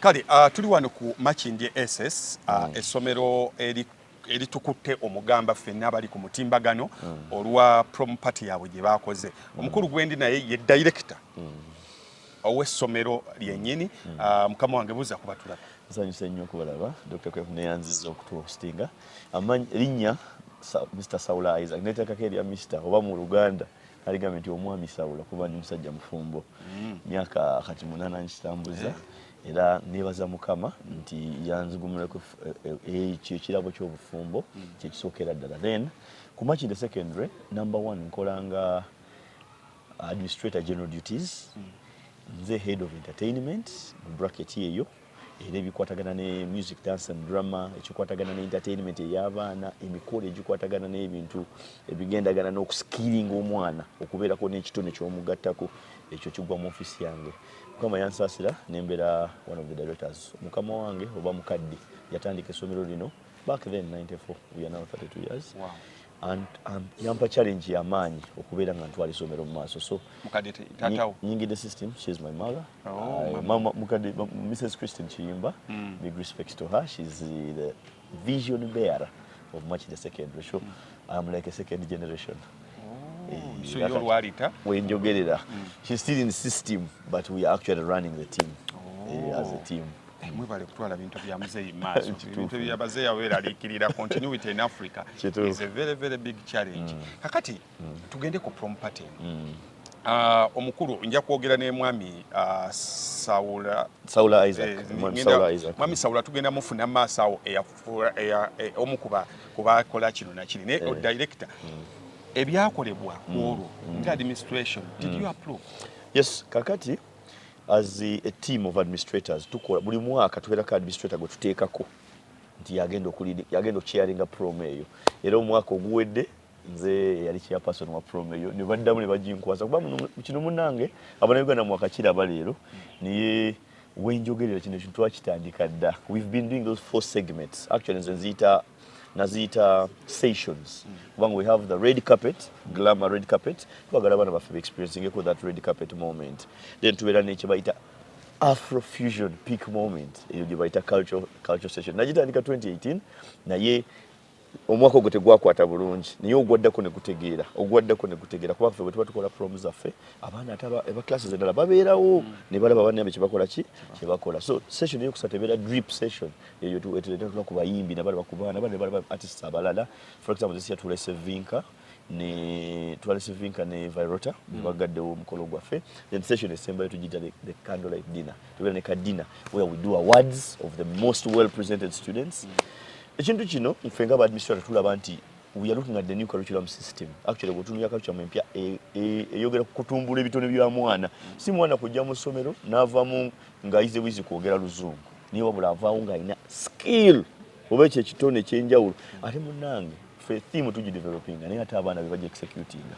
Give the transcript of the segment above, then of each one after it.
Kale tuli wano ku Makindye SS, essomero eritukutte omugamba ffenna abali ku mutimbagano olwa prom party yaabwe gye baakoze. Omukulu gwendi naye ye director ow'essomero lyennyini. Mukama wange, buuza kuba tulaba. Nsanyuse nnyo okubalaba, Dr Kwefu, neyanziza okutuhostinga. Linnya Mr Saula Isaac, neteekako erya Mr oba mu Luganda aligambye nti omwami Saula, kuba ndi musajja mufumbo, myaka kati 8 nkitambuza. Era nebaza Mukama nti yanzigumulako ekyo ekirabo ky'obufumbo, kyekisookera ddala. Then ku Makindye Secondary, number one, nkolanga administrator, general duties. Nze head of entertainment mu bracket eyo, era ebikwatagana ne music, dance and drama, ekikwatagana ne entertainment ey'abaana, emikolo egikwatagana n'ebintu ebigendagana n'okuskillinga omwana okubeerako n'ekitone ky'omugattako, ekyo kigwa mu ofiisi yange. Mukama yansaasira nembeera one of the directors. Mukama wange oba mukadde yatandika essomero lino back then 94, we are now 32 years. And yampa challenge y'amaanyi okubeera nga ntwala essomero mu maaso, so Mukadde taatawo? Nyingidde system, she's my mother. Oh, mama. Mama mukadde, Mrs Christine Chiyimba, big respects to her. She's the vision bearer of Makindye Secondary, so I'm like a second generation. So yo olwalita Wenjogerera, she's still in system, but we are actually running the team, as a team. Mwebale kutwala bintu bya muzeeyi mu maaso. Kituufu. Ebintu bya bazeeyi abeeraliikirira, continuity in Africa Kituufu. is a very, very big challenge. Kakati tugende ku prom party eno. Omukulu nja kwogera ne mwami Saula. Saula Isaac. Mwami Saula Isaac. Mwami Saula tugenda mufuna maaso awo, omu kubakola kino nakiri naye director ebyakolebwa ku olwo nga administration, did you approve? Yes, kakati as a team of administrators tukola buli mwaka, tubeerako administrator gwe tuteekako nti yagenda yagenda okuchairinga prom eyo. Era omwaka oguwedde nze yali chairperson wa prom eyo, ne baddamu ne baginkwasa, kuba kino munnange Abannayuganda mwakakiraba leero, naye wenjogerera kino ekintu twakitandika dda. We've been doing those four segments. Actually nze nziyita, naziyita sessions, kubanga we have the red carpet, glamour red carpet. Twagala abaana baffe experiencingeko that red carpet moment. Then tubeera nekye Afrofusion peak moment, eyo gye bayita culture session. Nagitandika 2018, naye omwaka ogwo tegwakwata bulungi, naye ogwaddako ne gutegeera, ogwaddako ne gutegeera, kuba ffe bwe tuba tukola prom zaffe, abaana ate aba classes endala babeerawo ne balaba bannambe kyebakola, ki kyebakola. So session eyokusatu ebeera drip session. Eyo etuleeta ku bayimbi nabalaba ku baana bana, ne balaba artists abalala. For example, this year tulese Vinka ne twalese Vinka ne Vyroota, bebagaddewo omukolo gwaffe. Then session esembayo tugiyita the candlelight dinner. Tubeera ne ka dinner where we do awards of the most well presented students. Ekintu kino nfe nga administrator tulaba nti we are looking at the new curriculum system. Actually bw'otunuulira curriculum empya, eyogera ku kutumbula ebitone bya mwana. Si mwana kujja mu ssomero n'avamu ng'ayize bwizi kwogera Luzungu, naye wabula avaawo ng'alina skill oba ekyo ekitone ekyenjawulo. Ate munnange ffe theme tugidevelopinga, naye ate abaana be bajja executinga.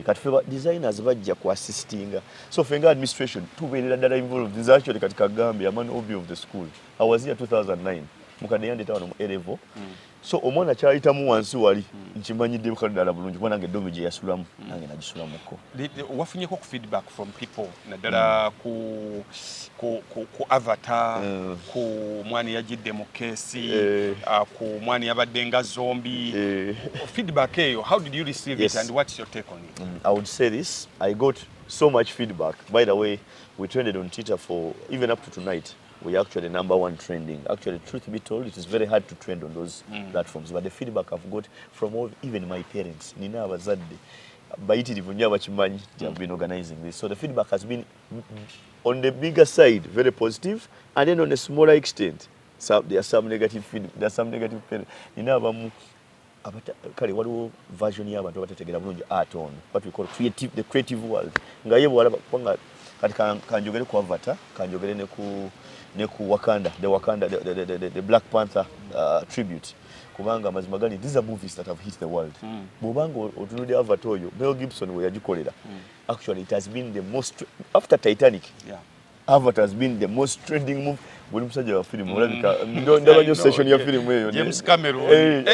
Kati ffe ba designers bajja ku assistinga. So ffe nga administration tubeerera ddala involved. Nze actually kati kagambe, I'm an OB of the school. I was here 2009, mukadde yandeeta wano mu A level. So omwana kyayitamu wansi wali nkimanyidde kale ddala bulungi, kuba nange dorm gye yasulamu nange nagisulamuko. Wafunyeko ku feedback from people, naddala ku Avatar, ku mwana yajidde mu keesi, ku mwana yabadde nga zombie? Feedback eyo, how did you receive it and what's your take on it? I would say this: I got so much feedback. By the way, we trended on Twitter for even up to tonight. We are actually number one trending. Actually, truth be told, it is very hard to trend on those platforms. But the feedback I've got from all, even my parents, nina abazadde bayitirivu nnyo abakimanyi nti I've been organizing this. So the feedback has been on the bigger side, very positive, and then on a smaller extent, some, there are some negative feed, there are some negative parents. Nina abamu kale waliwo version y'abantu abatategeera bulungi art on what we call creative, the creative world, nga ye bwalaba kubanga kati kanjogere ku Avatar, kanjogere ne ku Wakanda, the Wakanda, the Black Panther tribute, kubanga amazima gali, these are movies that have hit the world. Bw'obanga otunulira Avatar oyo Mel Gibson we yagikolera, actually it has been the most after Titanic. Avatar has been the most trending movie. Buli musajja wa firimu olabika ndaba nnyo session ya firimu eyo. James Cameron.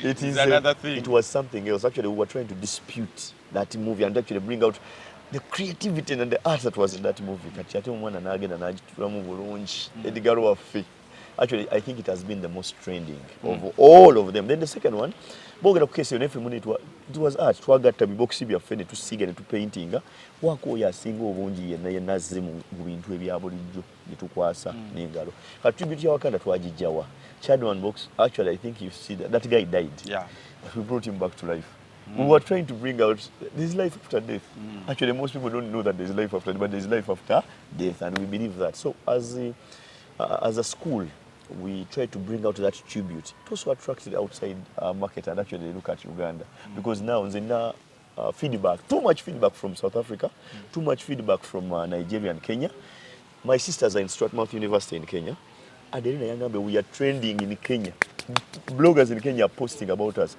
It is is another thing. It was something else. Actually, we were trying to dispute that movie and actually bring out The creativity and the art that was in that movie, kati ate omwana n'agenda n'agitulamu bulungi. Edgar waffe, actually I think it has been the most trending of all of them. Then the second one, boogera ku case eyo naffe mune it was art. Twagatta bibokisi byaffe ne tusiiga ne tupaintinga. Waako oyo asinga obungi yenna yenna azze mu bintu ebya bulijjo ne tukwasa n'engalo. Kati tribute ya Wakanda twagijjawa Chadwan Box. Actually, I think you see that guy died, but we brought him back to life. We were trying to bring out there's life after death. Actually, most people don't know that there's life after death, but there's life after death, and we believe that. So, as a school, we try to bring out that tribute. It also attracted outside market and actually look at Uganda because now there's now feedback, too much feedback from South Africa, too much feedback from Nigeria and Kenya. My sisters are in Strathmore University in Kenya. Adelina Yangambe, we are trending in Kenya. Bloggers in Kenya are posting about us.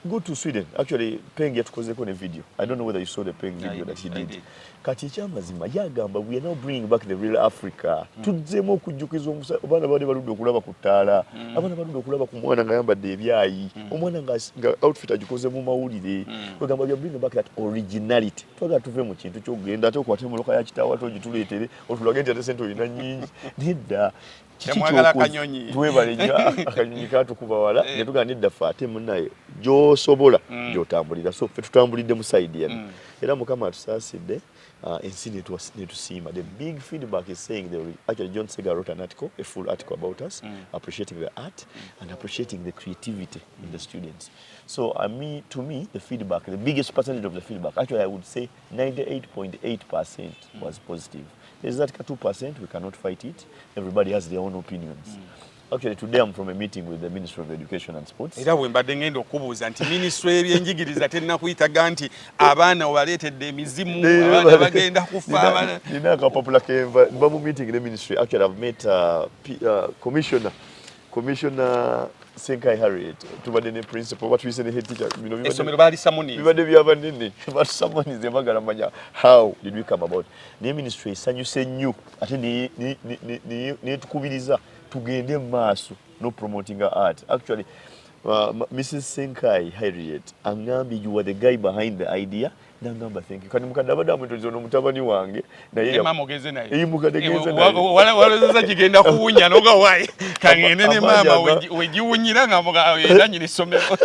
Go to Sweden. Actually, Peng yatukozeko ne video. I don't know whether you saw the Peng video I that he did, I did. did. Kati ekyamazima yagamba we are now bringing back the real Africa. Tuzzeemu okujjukiza abaana baali baludde okulaba ku ttaala. Abaana baludde okulaba ku mwana ng'ayambadde ebyayi. Omwana nga outfit agikoze mu mawulire. Kwegamba we are bringing back that originality. Twagala tuve mu kintu ky'okugenda ate okwate emmotoka ya kitaawo ate ogituleetere otulage nti ate sente olina nnyingi. Nedda. Kiki Temwagala ky'okoze? Kanyonyi. Twebale nnyo, akanyonyi katukuba wala ne tugamba nedda, ffe ate munnaye gy'osobola gy'otambulira. So ffe tutambulidde mu side eno era Mukama atusaasidde, ensi netusiima. The big feedback is saying actually John Segar wrote an article, a full article about us, appreciating the art and appreciating the creativity in the students. So I mean, to me, the feedback, the biggest percentage of the feedback, actually I would say 98.8% was positive. There's that 2%, we cannot fight it. Everybody has their own opinions. Actually, today I'm from a meeting with the Ministry of Education and Sports. Era bwe mbadde ngenda okubuuza nti minisitule y'ebyenjigiriza tennakuyitaga nti abaana obaleetedde emizimu, abaana bagenda kufa, abaana Nina akapapula kenva nva mu meeting ne ministry. Actually, I've met Commissioner Senkai Harriet. Tubadde ne principal, batuyise ne head teacher. Bino Essomero baalisamuniza. Bibadde byabanene, batusamonize, bagala manya how did we come about. Naye ministry esanyuse nnyo ate netukubiriza tugende mu maaso no promoting art. Actually, Mrs. Senkai Harriet aŋŋambye, "You are the guy behind the idea." Nangamba thank you. Kati mukadde abadde amwetozi ono mutabani wange naye Maama ogenze naye? Eh, mukadde genze naye. Walowooza kigenda kuwunya noga wayi kangende ne maama wegiwunyira nga era nyini ssomero.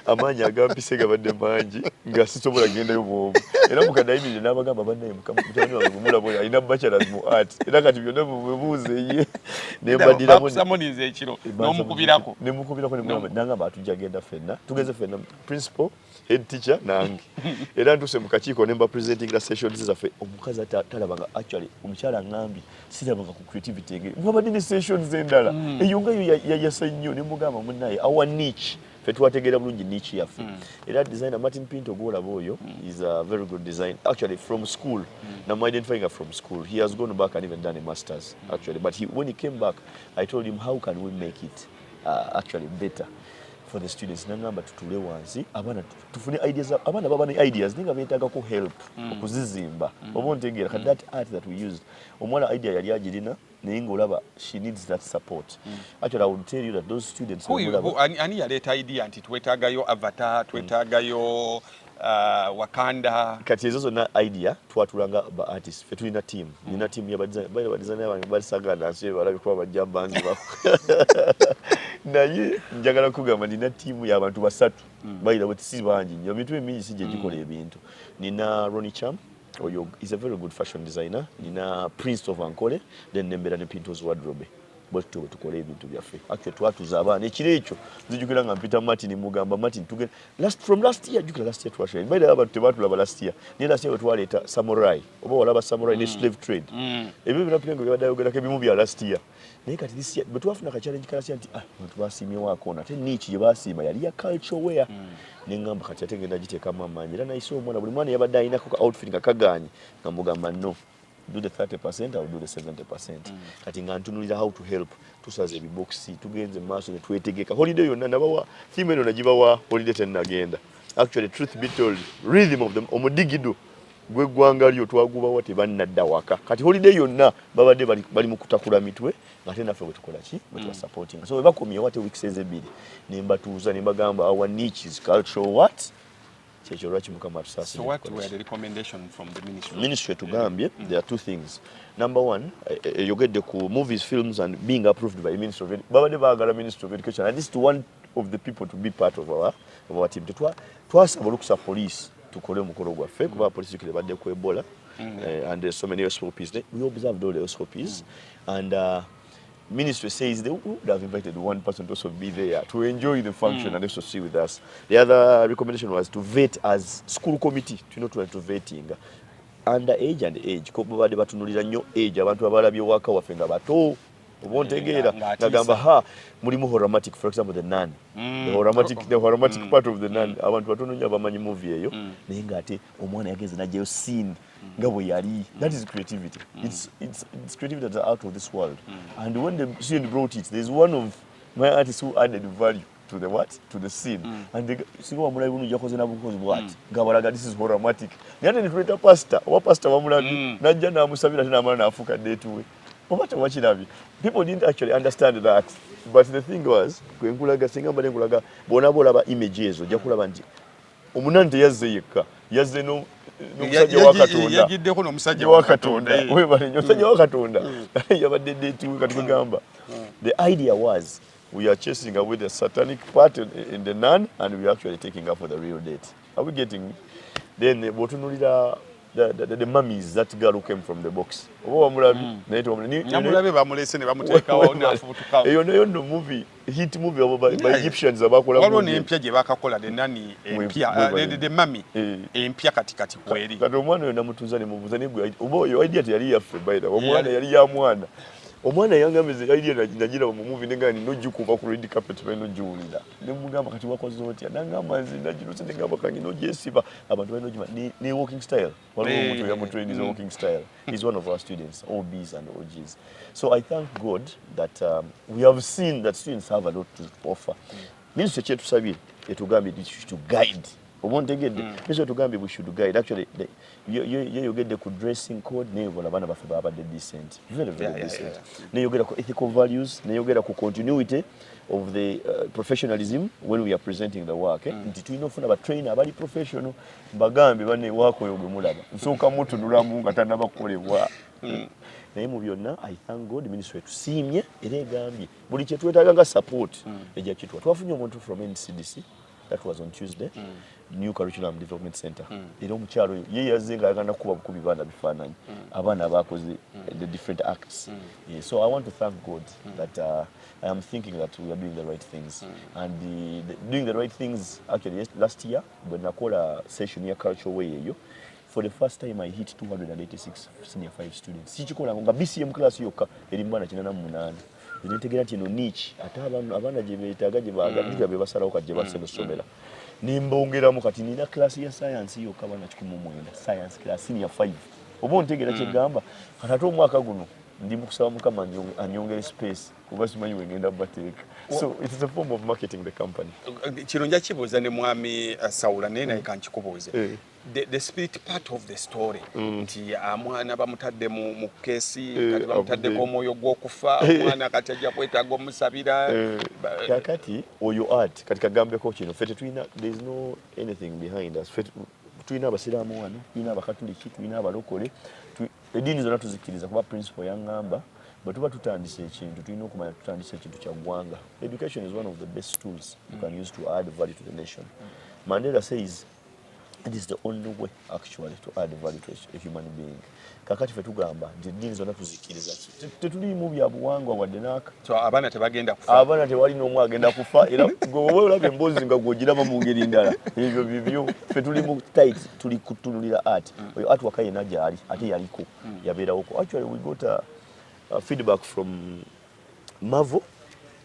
Amaanyi agampise gabadde mangi nga sisobola kugendayo bwomu, era mukadde ayimirire n'abagamba bannaye mutabani wange gwemulaba oyo alina bachelors mu art, era kati byonna mubibuuze ye nembaddiramu. Bakusamuniza ekiro n'omukubirako. Nemukubirako nangamba atujja genda ffenna, tugeze ffenna, principal, head teacher nange. Era ntuuse mu kakiiko ne mba presentingira sessions zaffe. Omukazi talabanga, actually omukyala aŋŋambye sirabanga ku creativity engeri mwabadde ne sessions endala eyo nga yo yayasa nnyo. Ne mugamba munnaye our niche, ffe twategeera bulungi niche yaffe. Era designer Martin Pinto gwolaba oyo is a very good design, actually from school. Namu identifying from school. He has gone back and even done a masters, actually. But when he came back, I told him, how can we make it actually better for the students? Nangamba tutule wansi abaana tufune ideas. Abaana baba ne ideas naye nga beetaagako help okuzizimba oba ontegeera. Kati that art that we used, omwana idea yali agirina naye ng'olaba she needs that support. Actually, I would tell you that those students Ani yaleeta idea nti twetaagayo Avatar, twetaagayo Wakanda? Kati ezo zonna idea twatulanga ba artist. Ffe tulina team, nina team y'abadesigner bange basagana nsi balabe kuba bajja banzi naye njagala kugamba nina team y'abantu basatu. Bayira bwe si bangi nnyo, ebintu emingi si gye gikola ebintu. Nina Ronnie Cham, oyo is a very good fashion designer. Nina Prince of Ankole, then nembeera ne Pintos Wardrobe. Bwe tutyo bwe tukola ebintu byaffe. Actually twatuza abaana ekiro ekyo. Nzijukira nga mpita Martin, mugamba Martin tugenda last from last year. Jjukira last year twasha by the way, abantu tebatulaba last year, naye last year bwe twaleeta samurai, oba walaba samurai ne slave trade, ebyo byonna Pirengo byabadde ayogerako ebimu bya last year. Naye kati this year bwe twafuna ka challenge ka last year nti ah, abantu basiimyewaako ono, ate niche gye basiima yali ya culture wear. Ne ŋŋamba kati ate ngenda giteekamu amaanyi. Era nayise omwana, buli mwana yabadde alinako ka outfit nga kagaanye, nga mugamba no, do the 30%, I will do the 70%. Kati nga ntunulira how to help, tusaza ebibokisi, tugenze mu maaso ne twetegeka holiday yonna. Nabawa theme eno, nagibawa holiday tennagenda. Actually, truth be told, rhythm of them, omudigido gw'eggwanga lyo twagubawa tebannadda waka. Kati holiday yonna babadde bali mu kutakula mitwe, ng'ate naffe bwe tukola ki, bwe tubasupportinga. So bwe bakomyewo ate weeks ezebbiri, ne mbatuuza ne mbagamba our niche is cultural what Kyekyo lwaki Mukama. So what were the recommendation from the ministry? Ministry tugambye there are two things. Number one, eyogedde ku movies, films and being approved by Ministry of, babadde baagala Ministry of Education, at least one of the people to be part of our team. Twasaba olukusa police tukole omukolo gwaffe, kuba police jukire badde ku Ebola and there's so many SOPs. We observed all the SOPs and ministry says they would have invited one person to also be there to enjoy the function and also see with us. The other recommendation was to vet as school committee, to not to vetting under age and age. Ko babadde batunulira nnyo age, abantu abalabye waka waffe nga bato, oba ontegeera, ngagamba ha mulimu horamatic, for example The Nun, the horamatic part of The Nun, abantu batono nnyo abamanyi movie eyo, naye ng'ate omwana yagenze n'aggyayo scene nga bwe yali. That is creativity. It's creativity that's out of this world. And when the student brought it, there's one of my artists who added value to the what, to the scene, and the singa wamulabi bulungi yakoze nabukozi bwati ngabalaga this is horamatic, naye ate nituleeta pastor, oba pastor wamulabi, najja n'amusabira ate n'amala n'afuuka date we, oba tewakirabye. People didn't actually understand that, but the thing was, kwe nkulaga, singa mbadde nkulaga bw'onaaba olaba image ezo, ojja kulaba nti omunani teyazze yekka, yazze n'omusajja wa Katonda. Yagiddeko n'omusajja. Wa Katonda. Webale nnyo, omusajja wa Katonda yabadde date we. Kati kwegamba the idea was we are chasing away the satanic part in The Nun and we are actually taking up for the real date. Are we getting me? Then bw'otunuulira the mummies, that girl who came from the box, oba wamulabye, naye tewamulabye. Namulabe, bamulese ne bamuteekawo n'afubutuka. Eyo nayo nno movie, hit movie abo ba Egyptians abakola. Waliwo n'empya gye bakakola, The Nun empya, The Mummy empya kati kati kweri. Kati omwana oyo namutuuza ne mubuuza, naye gwe oba oyo idea teyali yaffe, by the way, omwana yali ya mwana. Omwana yangamba nze idea nagiraba mu movie, nenga nina ogikuba ku red carpet, balina ogiwulira. Ne mugamba, "Kati wakoze otya?" Nangamba, "Nze nagiruse." Negamba, "Kange nogyesiba, abantu balina ogima." Ne walking style, waliwo omuntu eyamutrainiza walking style. He's one of our students, OBs and OGs. So I thank God that we have seen that students have a lot to offer. Ministry kyetusabye, etugambye to guide, oba ontegedde? Ministry etugambye we should guide. Actually yeyogedde ku dressing code, naye bona abaana baffe babadde decent, very very decent. Neyogera ku ethical values, neyogera ku continuity of the professionalism when we are presenting the work, eh? Nti tulina ofuna batrainer abali professional. Mbagambye banne, waaka oyo gwe mulaba nsooka mutunulamu nga tannaba kukolebwa. Naye mu byonna, I thank God, ministry etusiimye era egambye buli kyetwetaaga nga support ejja kituwa. Twafunye omuntu from NCDC, that was on Tuesday, New Curriculum Development Center, era omukyalo oyo ye yazze nga ayagala kukuba bukubi baana bifaananyi, abaana bakoze the different acts. Yeah, so I want to thank God that I am thinking that we are doing the right things and doing the right things. Actually, yes, last year bwe nakola session ya culture way eyo, for the first time I hit 286 senior 5 students. Sikikola nga BCM class yokka eri mu baana 88. Nentegeera nti eno niche ate abaana gye beetaaga, gye baagala, mm. be basalawo kati gye basomera. Nimbongeramu, kati nina class ya science yokka abaana 109, science class, senior 5, oba ontegeera kyegamba. Kati ate omwaka guno ndi mu kusaba Mukama anyongere space, kuba simanyi wengenda bateeka. So it is a form of marketing the company. Kino nja kibuuza ne mwami Saula, naye kankikubuuze. The spirit part of the story, nti omwana bamutadde mu case, kati bamutaddeko omwoyo gw'okufa, omwana kati ajja kwetaaga omusabira. Kakati oyo art, kati kagambeko kino, ffe tetulina, there is no anything behind us. Ffe tulina abasiraamu wano, tulina abakatuliki, tulina abalokole, eddiini zonna tuzikkiriza, kuba principal yaŋŋamba bwe tuba tutandise ekintu tulina okumanya tutandise ekintu kya ggwanga. Education is one of the best tools you can use to add value to the nation. Mandela says it is the only way actually to add value to a human being. Kakati ffe tugamba nti eddiini zonna tuzikkiriza. Tetuliimu bya buwangwa wadde n'aka. So abaana tebagenda kufa? Abaana tewali n'omu agenda kufa, era gwe oba olaba emboozi nga gw'ogiraba mu ngeri ndala, ebyo bibyo. Ffe tuli mu tight, tuli kutunulira art. Oyo art waka yenna gyali ate yaliko, yabeerawoko. Actually, we got a feedback from Mavo.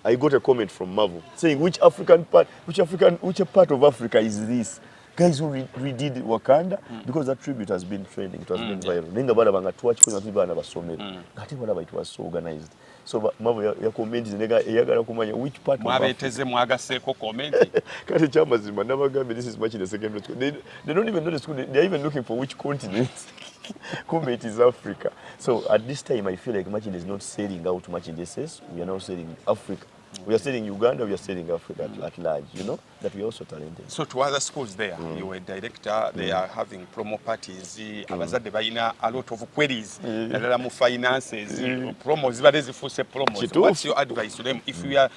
I got a comment from Mavo saying, which African part, which African, which part of Africa is this? Guys who redid Wakanda, because that tribute has been trending, it has been viral. Naye nga balaba nga twakikoze nga tuli baana basomero. Ate balaba it was so organized. So Mavo ya comment nega eyagala kumanya which part of Africa. Mwabeteze, mwagaseeko comment. Kati kyamazima nabagambye this is much in the secondary school. They don't even know the school. They are even looking for which continent. Kumbe it is Africa. So at this time I feel like Makindye is not selling out Makindye SS. We are now selling Africa. We are selling Uganda, we are selling Africa at large, that we are also talented. So to other schools there, you were director, they are having promo parties, abazadde balina a lot of queries, naddala mu finances, promos zibadde zifuuse promos. Kituufu. What's your advice to them if we are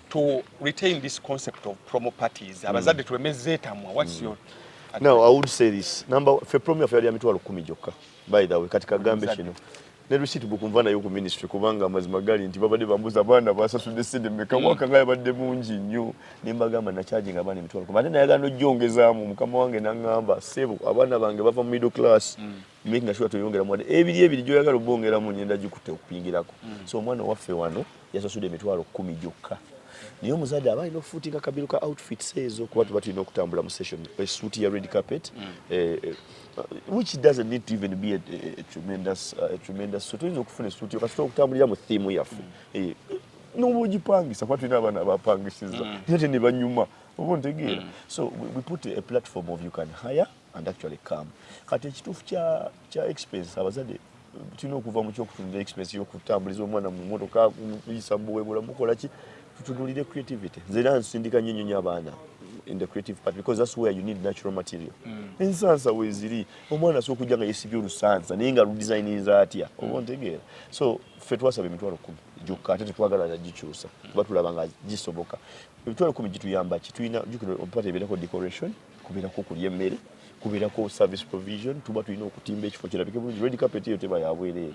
to retain this concept of promo parties? Abazadde tuleme zeetamwa. What's your Now, I would say this. Number, ffe prom yaffe yali ya 100,000 gyokka. By the way, kati kagambe Omuzadde. Kino. Ne receipt book nva nayo ku ministry, kubanga amazima gali nti babadde bambuza abaana basasudde ssente mmeka, mwaka nga yabadde mungi nnyo, ne mbagamba nacharginga abaana 100,000, ate nayagala n'ojjongezaamu. Mukama wange n'aŋŋamba, "Ssebo, abaana bange bava mu middle class, making sure toyongeramu wadde ebiri ebiri gy'oyagala obongeramu, ngenda gikutte okupingirako." So omwana waffe wano yasasudde 100,000 gyokka, naye omuzadde aba alina okufootinga kabiru ka outfits ezo, kuba tuba tulina okutambula mu session, esuuti ya red carpet, which doesn't need to even be a tremendous. So tuyinza okufuna esuuti kasita okutambulira mu theme yaffe, noba ogipangisa, kuba tulina abaana abapangisiza naye ate ne banyuma, oba ontegeera. So we put a platform of you can hire and actually come. Kati ekituufu kya expense, abazadde tulina okuva mu kyokutunulira expense y'okutambuliza omwana mu motoka, kumuyisa mu buwebula, mukola ki, tutunulire creativity. Nze era nsindika nnyo nnyo nnyo abaana in the creative part, because that's where you need natural material. Ensansa weeziri, omwana asobola okujja nga yeesibye olusansa naye nga ludesigninza atya, oba ontegeera. So ffe twasaba 100,000 gyokka, ate tetwagala nagikyusa kuba tulaba nga gisoboka. 100,000 gituyamba ki? Tulina jjukira party ebeerako decoration, kubeerako okulya emmere, kubeerako service provision, tuba tulina okutimba ekifo kirabike bulungi. Red carpet eyo teba yabwereere.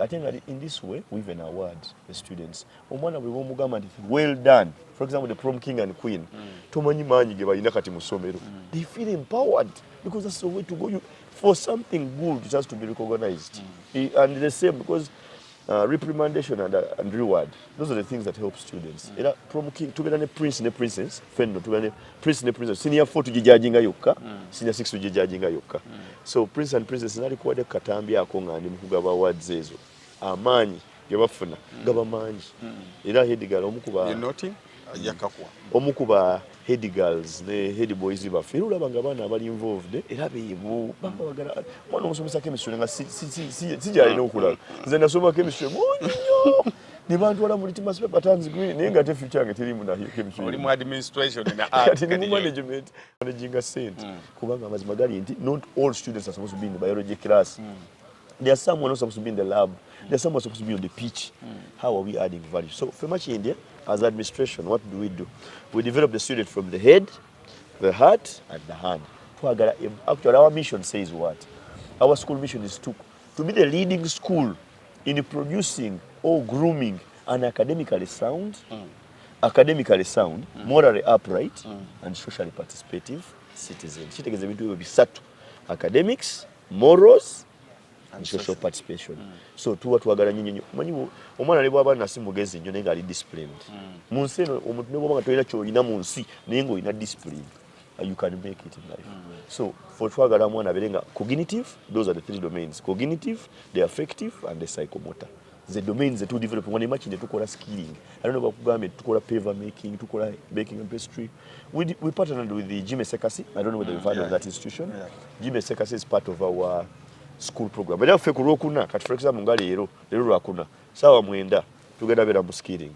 Ate nga in this way we even award the students. Omwana bwe bomugamba nti, "Well done," for example the prom king and queen, tomanyi maanyi ge balina kati mu ssomero. They feel empowered because that's the way to go. For something good, it has to be recognized. And the same, because reprimandation and reward, those are the things that help students. Era prom king tubeera ne prince ne princess. Fenno tubeera ne prince ne princess. Senior 4 tugijudginga yokka, senior 6 tugijudginga yokka. So prince and princess, nalikuwadde katambi ako nga ndi mu kugaba awards ezo, amaanyi ge bafuna gaba mangi. Era head girl omu kuba You noting? Ajja kakuwa. Omu ku ba head girls ne head boys baffe, era olaba nga abaana abali involved era beebo baba bagala omwana omusomesa chemistry nga si gyalina okulaga. Nze nasoma chemistry mungi nnyo ne bantwala mu litmus paper turns green, naye nga te future yange terimu na chemistry. Oli mu administration na art. Kati ni mu management, managinga sente, kubanga amazima gali nti not all students are supposed to be in the biology class. There are some who are not supposed to be in the lab. There are some who are supposed to be on the pitch. How are we adding value? So for Makindye, as administration, what do we do? We develop the student from the head, the heart, and the hand. Twagala, actually, our mission says what? Our school mission is to be the leading school in producing or grooming an academically sound, morally upright, and socially participative citizen. Kitegeeza ebintu ebyo bisatu: academics, morals, and social participation. So tuba twagala nnyo nnyo. Omanyi omwana ne bw'aba nasi mugezi nnyo naye ng'ali disciplined. Mu nsi eno omuntu ne bw'oba nga tolina ky'olina mu nsi naye ng'olina discipline, you can make it in life. So for twagala omwana abeere nga cognitive, those are the three domains: cognitive, the affective and the psychomotor. The domains that we develop when imagine tukola skilling. I don't know, bakugambye tukola paver making, tukola baking and pastry. We partnered with the Jimmy Sekasi. I don't know whether you've heard of that institution. Yeah. Jimmy Sekasi is part of our school program. Era ffe ku Lwokuna kati, for example, nga leero, leero Lwakuna, saawa 9 tugenda beera mu skilling.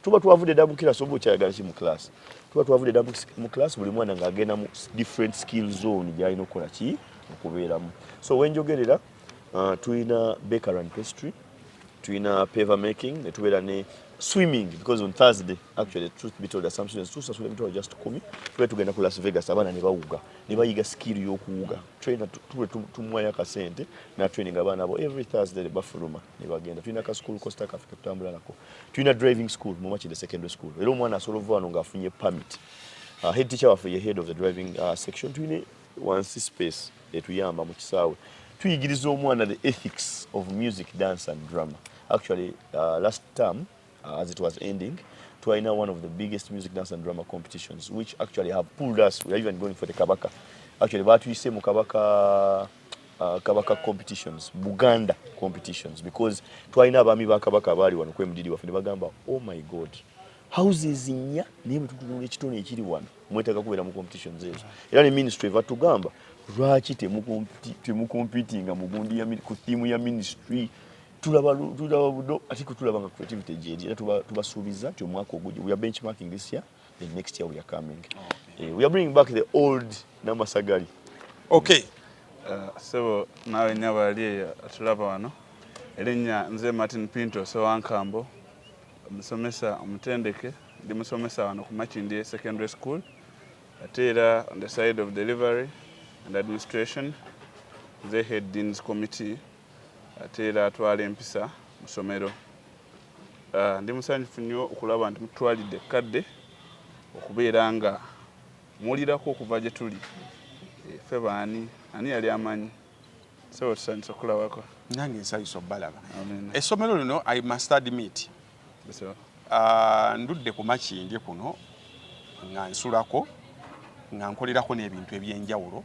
Tuba twavudde dda mu class, oba okyayagala ki mu class? Tuba twavudde dda mu class, buli mwana ng'agenda mu different skill zone gy'alina okukola ki, okubeeramu. So wenjogerera, tulina bakery and pastry, tulina paver making, ne tubeera ne swimming, because on Thursday, actually, truth be told, some students tusasula emitwalo just 10, tube tugenda ku Las Vegas, abaana ne bawuga ne bayiga skill y'okuwuga. Trainer tube tumuwayo akasente na training abaana abo. Every Thursday bafuluma ne bagenda. Tulina ka school coaster kaffe ketutambula nako. Tulina driving school mu Makindye Secondary School, era omwana asobola okuva wano ng'afunye permit. Head teacher waffe ye head of the driving section. Tulina wansi space etuyamba mu kisaawe, tuyigiriza omwana the ethics of music, dance and drama. Actually, last term, as it was ending, twalina one of the biggest music, dance and drama competitions, which actually have pulled us. We are even going for the Kabaka. Actually, batuyise mu Kabaka competitions, Buganda competitions, because twalina abaami ba Kabaka abaali wano ku MDD waffe ne bagamba, "Oh my God, houses nnya, naye bwe tutunula ekitone ekiri wano, mwetaaga kubeera mu competitions ezo." Era ne ministry batugamba, "Lwaki temucompetinga mu gundi ku theme ya ministry?" Tulaba buno ate tulaba nga creativity gyeri, era tubasuubiza nti omwaka ogujja, we are benchmarking this year, then next year we are coming. We are bringing back the old Namasagali. Okay. Sebo naawe nnyabo ali eyo atulaba wano, erinnya nze Martin Pinto Sewankambo, omusomesa omutendeke. Ndi musomesa wano ku Makindye Secondary School, ate era on the side of delivery and administration nze head deans committee, ate era atwala empisa mu ssomero. Ndi musanyufu nnyo okulaba nti mutwalidde ekkadde okubeera nga muwulirako okuva gye tuli. Ffe baani? Ani yali amanyi? Sebo, tusanyusa okulabako. Nange nsanyusa obbalaba. Amen. Essomero lino, I must admit, Sebo. Ndudde ku Makindye kuno nga nsulako, nga nkolerako n'ebintu ebyenjawulo,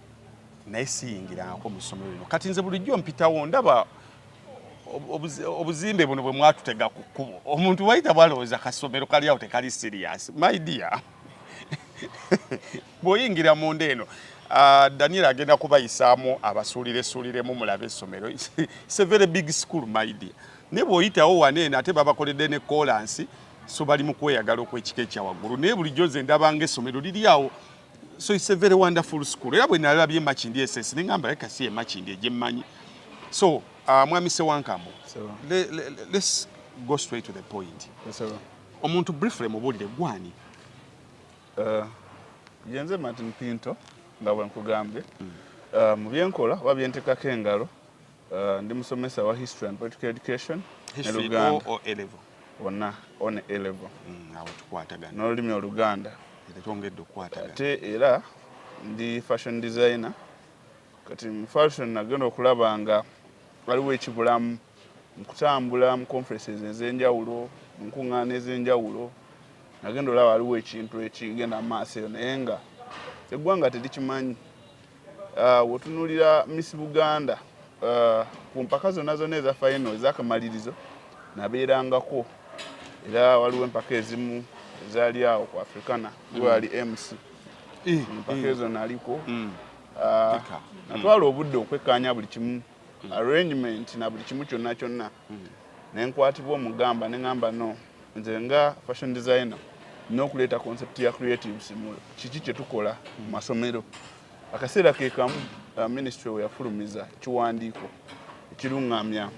naye siyingirangako mu ssomero lino. Kati nze bulijjo mpitawo ndaba obuzimbe buno bwe mwatutega ku kkubo. Omuntu wayita bwalowooza kasomero kali awo tekali serious. My dear, bw'oyingira munda eno, Daniel agenda kubayisaamu abasuuliresuuliremu mulabe essomero. It's a very big school, my dear. Naye bw'oyitawo wano eno, ate babakoledde ne kolansi, so bali mu kweyagala okw'ekika ekya waggulu. Naye bulijjo nze ndabanga essomero liri awo. So it's a very wonderful school. Era bwe nalabye Makindye SS ne ngamba leka si ye Makindye gye mmanyi. So Mwami Sewankambo, Sebo. Let's go straight to the point. Sebo. Omuntu briefly mubuulire gwani. Yenze Martin Pinto nga bwe nkugambye. Mu byenkola oba byentekako engalo, ndi musomesa wa history and political education ne History Luganda. O or A level? Wonna, O ne A level. Awo tukwatagana. N'olulimi Oluganda. Era twongedde okukwatagana. Ate era ndi fashion designer. Kati mu fashion nagenda okulaba nga waliwo ekibulamu mu kutambula mu conferences ez'enjawulo, mu nkuŋŋaana ez'enjawulo. Nagenda olaba waliwo ekintu ekigenda mu maaso eyo, naye nga eggwanga terikimanyi. Wetunuulira Miss Buganda, ku mpaka zonna zonna eza final ez'akamalirizo nabeerangako, era waliwo empaka ezimu ezaali awo ku Africana wali MC. Empaka ezo naliko. Pika. Natwala obudde okwekkaanya buli kimu, arrangement na buli kimu kyonna kyonna, nenkwatibwa omugamba neŋŋamba, no, nze nga fashion designer nina okuleeta concept ya creatives mu kiki kye tukola mu masomero. Akaseera ke kamu ministry we yafulumiza ekiwandiiko ekiruŋŋamya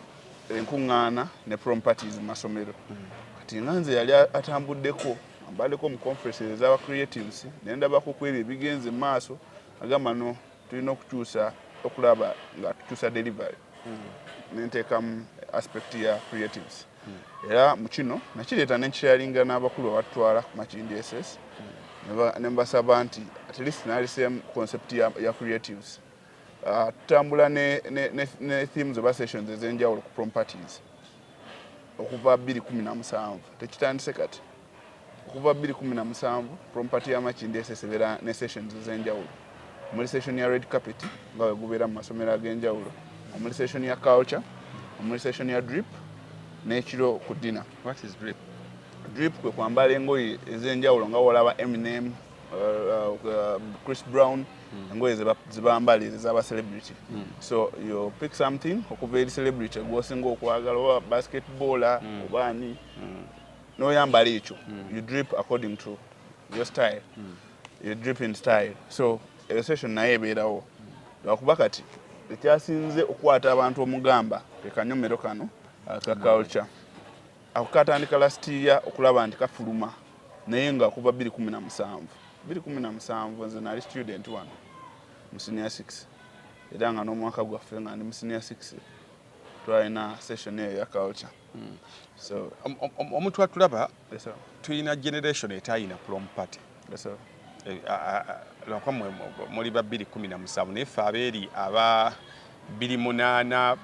enkuŋŋaana ne prom parties mu masomero. Kati nga nze yali atambuddeko, mbaddeko mu conferences ez'aba creatives, ne ndabako ku ebyo ebigenze mu maaso, agamba, no, tulina okukyusa, okulaba nga tukyusa delivery, nenteekamu aspect ya creatives. Era mu kino nakireeta nenkisharinga n'abakulu abatutwala ku Makindye SS, ne mbasaba nti at least nalisemu concept ya creatives. Tutambula ne themes oba sessions ez'enjawulo ku prom parties okuva 2017. Tekitandise kati. Okuva 2017 prom party ya Makindye SS ebeera ne sessions ez'enjawulo, omuli session ya red carpet nga we gubeera mu masomero ag'enjawulo, omuli session ya culture, omuli session ya drip n'ekiro ku dinner. What is drip? Drip kwe kwambala engoye ez'enjawulo nga wolaba Eminem, Chris Brown, engoye zebambala ezo ez'aba celebrity. So you pick something okuva eri celebrity gwosinga okwagala, oba basketballer oba ani, n'oyambala ekyo. You drip according to your style. You drip in style. So eyo session naye ebeerawo, lwakuba kati ekyasinze okukwata abantu omugamba ke kanyomero kano aka culture. Ako katandika last year okulaba nti kafuluma, naye nga kuva 2017, 2017 nze nali student wano mu senior 6, era nga n'omwaka gwaffe nga ndi mu senior 6 twalina session eyo ya culture. So Omuntu atulaba, yes, sir. Tulina generation etayina prom party. Yes, sir. Lwakuba mmwe muli ba 2017, naye ffe abeeri aba 2008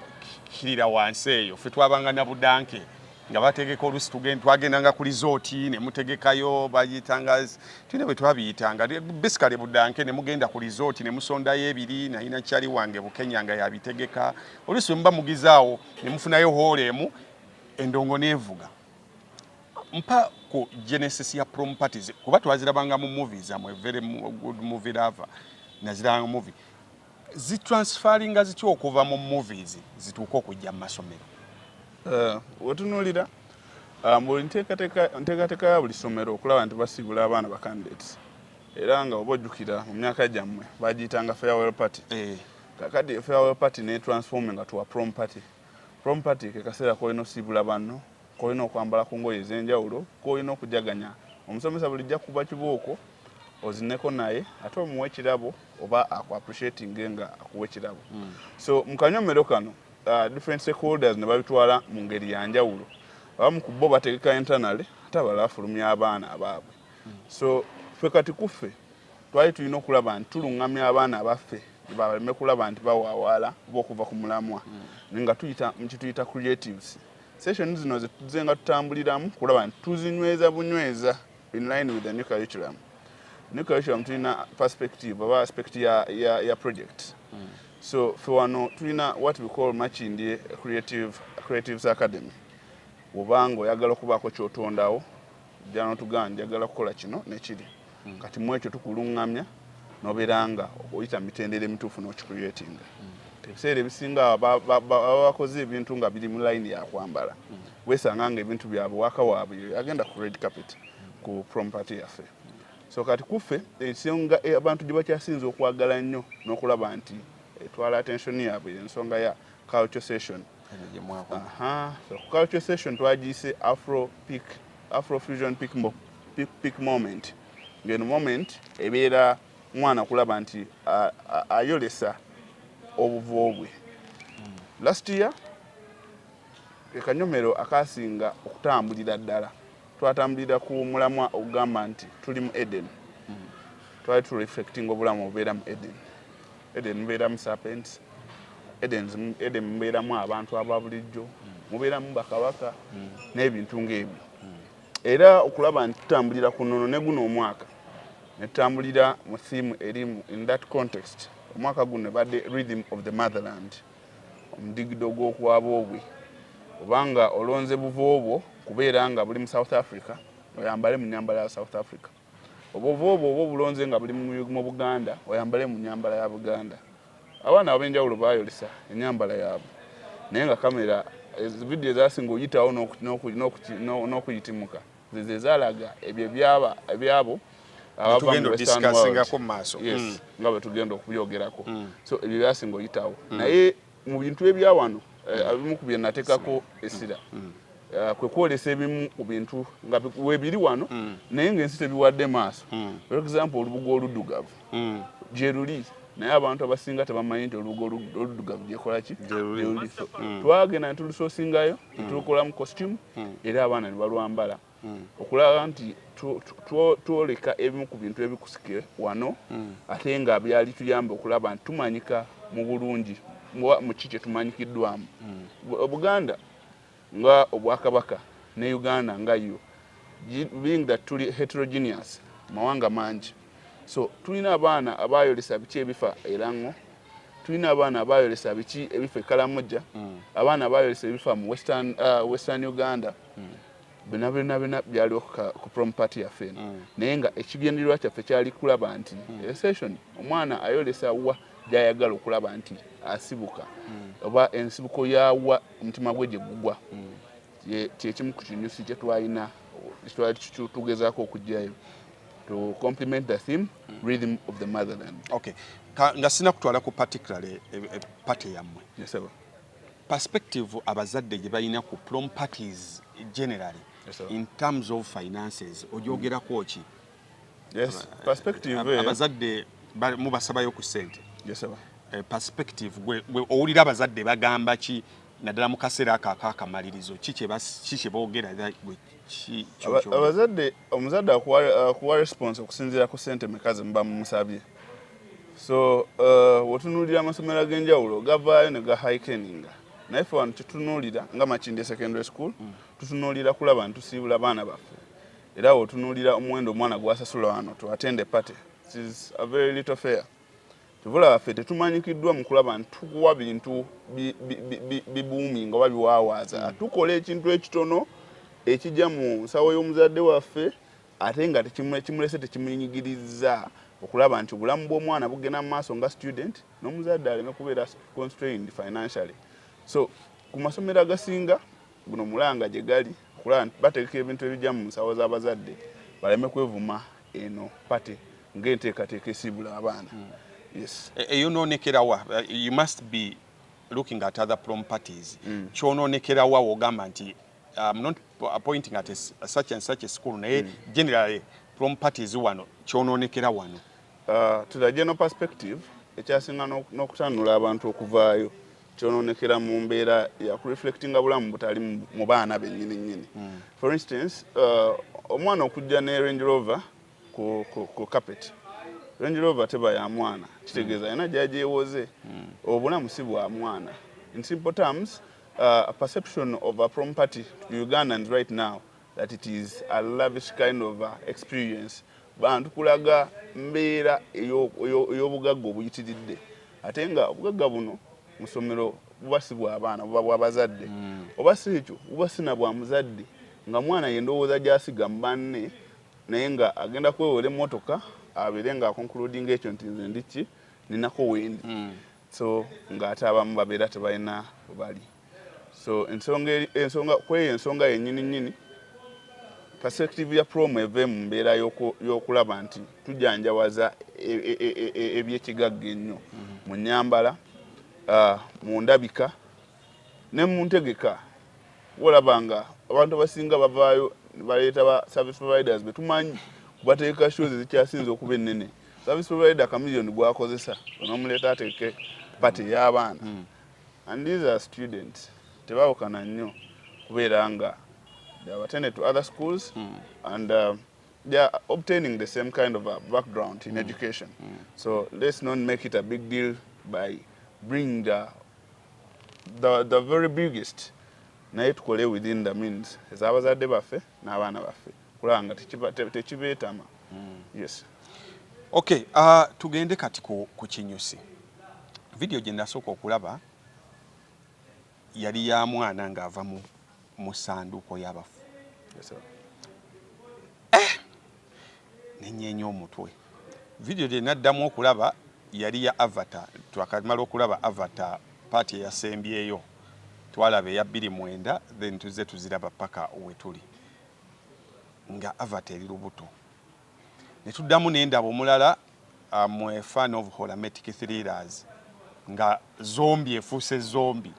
kirira wansi eyo, ffe twabanga na budanke nga bategeka. Oluusi twagendanga ku resort ne mutegekayo, bayitanga, tulina bwe twabiyitanga, basically budanke, ne mugenda ku resort ne musondayo ebiri. Nalina kyali wange Bukenya nga yabitegeka. Oluusi bwe muba mugizaawo ne mufunayo hall emu, endongo neevuga. Mpa ku genesis ya prom parties, kuba twazirabanga mu movies. Amwe very good movie lover, nazirabanga movie. Zitransferringa zitya okuva mu movies zituuke okujja mu masomero? Wetunuulira buli nteekateeka ya buli ssomero okulaba nti basiibula abaana ba candidates, era nga oba ojjukira mu myaka gyammwe bagiyitanga farewell party. Kakati farewell party ne transforming to a prom party. Prom party ke kaseera k'olina osiibula banno, k'olina okwambala ku ngoye ez'enjawulo, k'olina okujaganya. Omusomesa bulijjo akuba kibooko ozineko naye, ate omuwa ekirabo oba aku appreciating nga akuwa ekirabo. So mu kanyomero kano different stakeholders ne babitwala mu ngeri ya njawulo. Abamu ku bo bategeka internally, ate abalala bafulumya abaana abaabwe. So ffe kati kuffe twali tulina okulaba nti tuluŋŋamya abaana abaffe baleme kulaba nti bawaawaala oba okuva ku mulamwa, nga tuyita mu kituyita creatives session. Zino zetuzze nga tutambuliramu kulaba nti tuzinyweza bunyweza in line with the new curriculum. New curriculum tulina perspective oba aspect ya project. So ffe wano tulina what we call Makindye Creatives Academy. Obanga oyagala okubaako kyotondawo, jja n'otugamba, "Njagala kukola kino nekiri." Kati mu ekyo tukuluŋŋamya nobeera nga oyita mitendera emituufu n'okicreatinga. Ebiseera ebisinga baba bakoze ebintu nga biri mu line yakwambala, weesanga nga ebintu byabwe waka waabwe agenda ku red carpet ku prom party yaffe. So kati kuffe ensonga abantu gye bakyasinza okwagala ennyo n'okulaba nti etwala attention yaabwe, ensonga ya culture session. Aha, so ku culture session twagiyise Afro Fusion peak moment. Ngeno moment ebeera mwana kulaba nti ayolesa obuvo bwe. Last year ekanyomero akasinga okutambulira ddala, twatambulira ku mulamwa ogugamba nti tuli mu Eden. Twali tu reflecting obulamu obubeera mu Eden. Eden mubeeramu serpents, Eden mubeeramu abantu aba bulijjo, mubeeramu bakabaka n'ebintu ng'ebyo. Era okulaba nti tutambulira ku nnono, ne guno omwaka ne tutambulira mu theme eri in that context. Omwaka guno ebadde Rhythm of the Motherland, omudigido gw'okwaboobwe. Obanga olonze buvo obwo kubeera nga buli mu South Africa, oyambale mu nyambala ya South Africa. Obuvo obwo oba obulonze nga buli mu Buganda, oyambale mu nyambala ya Buganda. Abaana ab'enjawulo bayolesa enyambala yaabwe, naye nga kamera vidiyo ezasinga oyitawo n'okuyitimuka zezo ezalaga ebyo ebyabo abava mu Western world. Mu maaso. Yes, nga bwe tugenda okubyogerako. So ebyo byasinga oyitawo, naye mu bintu ebyawano ebimu ku bye nateekako essira kwe kwolesa ebimu ku bintu nga weebiri wano, naye ng'ensi tebiwadde maaso. For example, olubugo oluddugavu gye luli, naye abantu abasinga tebamanyi nti olubugo oluddugavu gyekola ki. Gyeruli. So, twagenda ne tulusourcingayo, ne tulukolamu costume, era abaana ne balwambala okulaba nti twoleka ebimu ku bintu ebikusike wano, ate nga byali tuyamba okulaba nti tumanyika mu bulungi mu ki kye tumanyikiddwamu. Buganda nga obwakabaka ne Uganda nga yo, being that tuli heterogeneous, mawanga mangi, so tulina abaana abayolesa biki ebifa erango, tulina abaana abayolesa biki ebifa ekalamoja, abaana abayolesa ebifa mu Western Uganda. Byonna byonna byonna byaliwo ku prom party yaffe eno, naye nga ekigendererwa kyaffe kyali kulaba nti session omwana ayolesa wa gyayagala okulaba nti asibuka, oba ensibuko yawa omutima gwe gye gugwa. Kyekimu ku kinyusi kyetwalina, twali tugezaako okuggyayo to complement the theme, Rhythm of the Motherland. Okay. Nga sina kutwala ku particularly party yammwe, Yes, sir. perspective abazadde gye balina ku prom parties generally, Yes, sir. in terms of finances, ogyogerako ki? Yes, perspective eyo. Abazadde mubasabayo ku ssente. Yes, sir. Perspective gwe owulira abazadde bagamba ki, naddala mu kaseera ako ak'akamalirizo? Ki kye boogera era gwe Abazadde, omuzadde akuwa response okusinziira ku ssente meka ze muba mumusabye. So wotunuulira amasomero ag'enjawulo gavaayo ne gahaikeninga, naye ffe wano tetunuulira nga Makindye Secondary School, tutunuulira kulaba nti tusiibula baana baffe. Era wotunuulira omuwendo omwana gwasasula wano to attend a party, it is a very little fair. Tuvula ffe tetumanyikiddwa mu kulaba nti tukuwa bintu bibuuminga oba biwaawaaza. Tukola ekintu ekitono ekijja mu nsawo y'omuzadde waffe, ate nga kimulese tekimunyigiriza okulaba nti obulamu bw'omwana bugenda mu maaso nga student, n'omuzadde aleme kubeera constrained financially. So ku masomero agasinga Guno mulanga gye gali okulaba nti bategeka ebintu ebijja mu nsawo z'abazadde baleme kwevuma eno party ng'enteekateeka esiibula abaana. Yes. Eyonoonekerawa? You must be looking at other prom parties. Kyonoonekerawa wogamba nti I'm not pointing at a such and such a school, naye generally prom parties wano kyonoonekera wano? To the general perspective, ekyasinga n'okutanula abantu okuvaayo, kyononekera mu mbeera ya kureflectinga bulamu butali mu baana bennyini nnyini. For instance, omwana okujja ne Range Rover ku carpet, Range Rover teba ya mwana, kitegeeza alina gyagyewoze. Obulamu si bwa mwana. In simple terms, a perception of a prom party to Ugandans right now that it is a lavish kind of experience, bantu kulaga mbeera ey'obugagga obuyitiridde, ate nga obugagga buno mu ssomero buba si bwa baana, buba bwa bazadde, oba si ekyo buba si na bwa muzadde, nga mwana yendowooza gy'asiga mu banne, naye nga agenda kwewola emmotoka abeere nga akonkludinga ekyo nti nze ndi ki, ninako wendi. So ng'ate abamu babeera tebalina we bali. So ensonga ensonga kweyo, ensonga yennyini nnyini, perspective ya prom eve mu mbeera y'okulaba nti tujanjawaza ebyekigagga ennyo mu nnyambala, mu ndabika ne mu ntegeka. Wolaba nga abantu abasinga bavaayo ne baleeta ba service providers betumanyi kubateeka shows ezikyasinze okuba ennene. Service provider kamiliyoni gwakozesa onomuleeta ateeke party ey'abaana, and these are students, tebawukana nnyo kubeera nga they have attended to other schools and they are obtaining the same kind of a background in education. So let's not make it a big deal by bringing the very biggest, naye tukole within the means ez'abazadde baffe n'abaana baffe kulaba nga tekibeetama. Yes. Okay, tugende kati ku kinyusi. Video gye nasooka okulaba yali ya mwana ng'ava mu sanduuko y'abafu. Yes, sir. Nenyeenya omutwe. Video gye naddamu okulaba yali ya Avatar. Twakamala okulaba Avatar part eyasembyeyo, twalaba eya 29, then tuzze tuziraba paka wetuli nga Avatar eri lubuto. Ne tuddamu nendaba omulala mu fan of horror thrillers nga zombie efuuse zombie.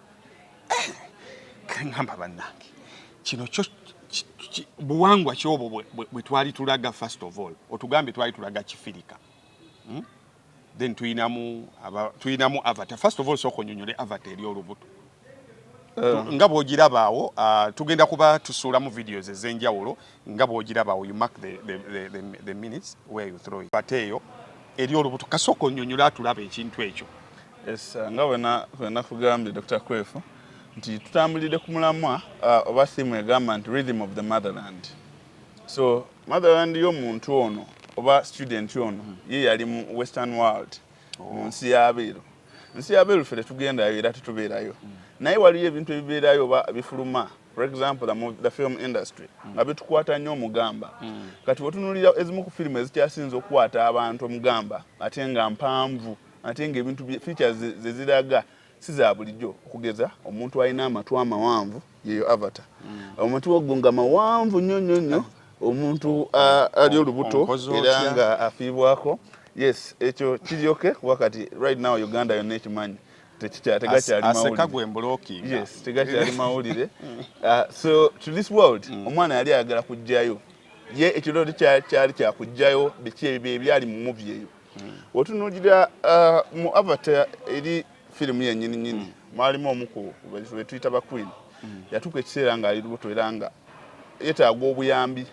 Kaŋŋamba bannange, kino kyo buwangwa kyobwo bwe twali tulaga. First of all, otugambye twali tulaga kifirika, Then tuyinamu Avatar. First of all, sooka onyonyole Avatar eri olubuto nga bw'ogirabaawo. Tugenda kuba tusuulamu videos ez'enjawulo nga bw'ogirabaawo. You mark the minutes where you throw it. Ate eyo eri olubuto, kasooka onyonyola atulaba ekintu ekyo. Yes, nga bwe nakugambye, Dr. Kwefu, nti tutambulidde ku mulamwa oba theme egamba nti rhythm of the motherland. So motherland y'omuntu ono oba student ono ye yali mu western world, mu nsi y'abeeru. Nsi y'abeeru ffe tetugendayo era tetubeerayo, naye waliyo ebintu ebibeerayo oba bifuluma, for example the film industry, nga bitukwata nnyo omugamba. Kati wetunuulira ezimu ku firimu ezikyasinze okukwata abantu omugamba, ate nga mpanvu, ate nga ebintu features ze ziraga si za bulijjo, okugeza omuntu alina amatu amawanvu, yeyo Avatar, omuntu ogwo nga mawanvu nnyo nnyo nnyo, omuntu ali olubuto Onkoze era otya? nga afiibwako. Yes, ekyo kiryoke kuba kati right now Uganda yonna ekimanyi, tegakyali Aseka mawulire. Gwe mblockinga. Yes, tegakyali mawulire. So to this world, omwana yali ayagala kujjayo ye ekirooto kyali kyakujjayo biki ebyo ebyali mu movie eyo. Otunuulira mu Avatar eri firimu yennyini nyini, mwalimu omu ku be tuyita ba queen, yatuuka ekiseera ng'ali lubuto era nga yeetaaga obuyambi.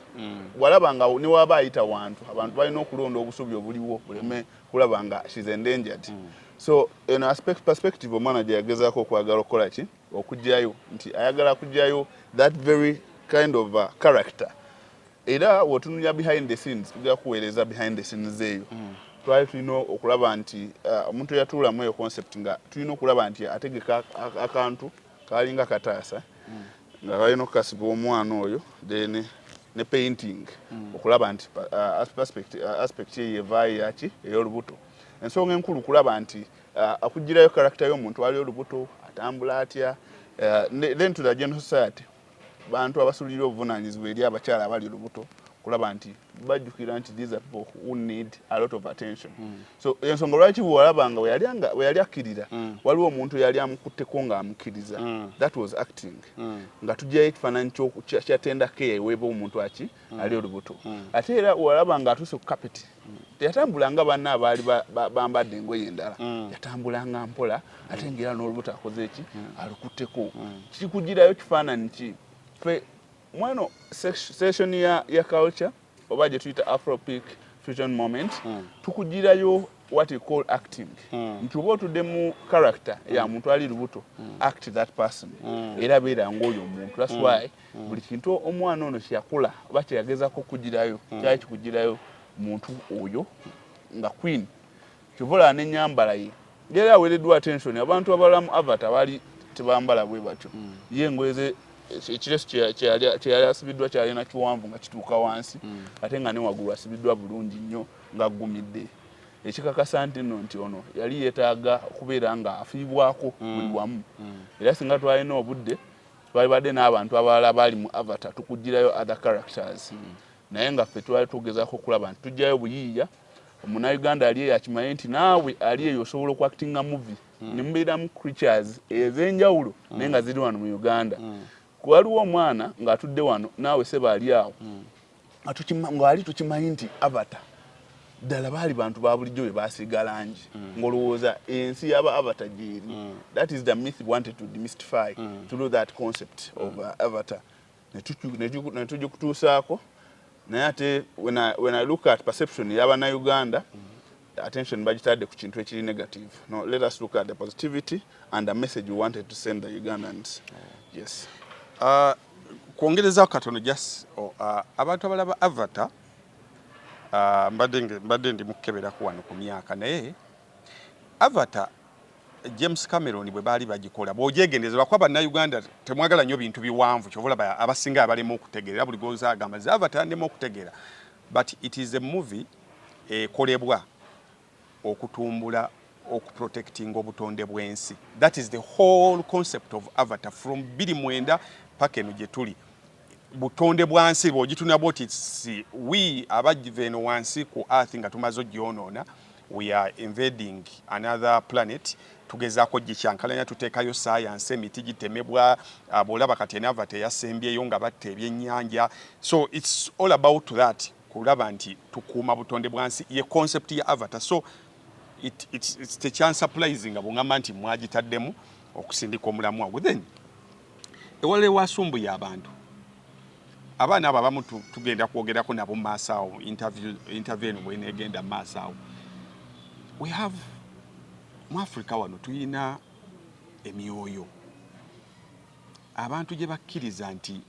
Walaba nga ne waba ayita wantu, abantu balina okulonda obusubi obuliwo buleme kulaba nga she's endangered. So eno aspect perspective omwana gye yagezaako okwagala okukola ki, okugjayo nti ayagala kugjayo that very kind of character. Era wotunulira behind the scenes, tugera kuweereza behind the scenes eyo, twali tulina okulaba nti omuntu eyatuulamu eyo concept nga tulina okulaba nti ategeka akantu kalinga kataasa nga balina okukasiba omwana oyo, then ne painting okulaba nti aspect eyo evaayo yaki ey'olubuto. Ensonga enkulu kulaba nti akugirayo character y'omuntu ali olubuto atambula atya, then to the general society. Bantu abasulira obuvunaanyizibwa eri abakyala abali lubuto, kulaba nti bajjukira nti these are people who need a lot of attention. So ensonga lwaki bwewalaba nga we yali akkirira, waliwo omuntu yali amukutteko ng'amukkiriza. That was acting, nga tugyayo ekifaananyi kya tender care eweebwa omuntu aki ali olubuto. Ate era walaba nga atuuse ku kapeti, teyatambula nga banna abaali bambadde engoye endala, yatambulanga mpola, ate ngaera n'olubuto akoze eki, alukutteko. Kikugirayo kifaananyi ki fe mweno session ya culture oba gye tuyita Afropic Fusion Moment. Tukugirayo what you call acting, nti oba otudde mu character ya muntu ali lubuto, act that person, era beera ngaoyo omuntu. That's why buli kintu omwana ono kyeyakula oba kyeyagezako okugirayo, kyali kikugirayo muntu oyo nga queen. Kyova olaba n'ennyambala ye era aweereddwa attention. Abantu abalala mu Avatar baali tebambala bwe batyo. Ye engoye ze, ekiresu kye yali asibiddwa kyalina kiwanvu nga kituuka wansi, ate nga ne waggulu asibiddwa bulungi nnyo ng'aggumidde, ekikakasa nti nno nti ono yali yeetaaga okubeera nga afiibwako buli wamu. Era singa twalina obudde, twalibadde n'abantu abalala baali mu Avatar, tukugirayo other characters, naye nga ffe twali tugezaako okulaba nti tujjayo buyiiya. Omunnayuganda ali eyo akimanye nti naawe ali eyo osobola okuactinga movie ne mubeeramu creatures ez'enjawulo, naye nga ziri wano mu Uganda. Waliwo omwana ng'atudde wano, naawe seba ali awo, ng'ali tukimanyi nti Avatar ddala baali bantu ba bulijjo bwe basiiga langi, ng'olowooza ensi y'aba Avatar gyeri. That is the myth we wanted to demystify through that concept of Avatar, ne tugikutuusaako. Naye ate when I look at perception y'abannayuganda, attention bagitadde ku kintu ekiri negative. No, let us look at the positivity and the message we wanted to send the Ugandans, yes. Kwongerezaako katono just abantu abalaba Avatar, mbadde ndi mukukeberaku wano ku myaka, naye Avatar James Cameron bwe baali bagikola, bw'ogyegendereza, lwakuba Bannayuganda temwagala nnyo bintu biwanvu, kyova olaba abasinga abalema okutegeera. Buli goza agamba nze Avatar yandema okutegeera, but it is a movie ekolebwa okutumbula, okuprotectinga obutonde bw'ensi. That is the whole concept of Avatar from 2009 paka eno gye tuli. Butonde bwa nsi bw'ogitunula bwoti, si we abagiva eno wansi ku earth nga tumaze ogyonoona, we are invading another planet, tugezaako gikyankalanya, tuteekayo science, emiti gitemebwa. Bw'olaba kati en Avatar eyasembyeyo nga batta ebyennyanja. So it's all about that, kulaba nti tukuuma butonde bwa nsi, ye concept ya Avatar. So it's tekyansurprising nga bw'ŋŋamba nti mwagitaddemu okusindika omulamwa gwe. Then ewalala ewasumbuye abantu, abaana abo abamu tugenda kwogerako nabo mu maaso awo, interview eno bweneegenda mu maaso awo. We have mu Africa wano tuyina emyoyo abantu gye bakkiriza nti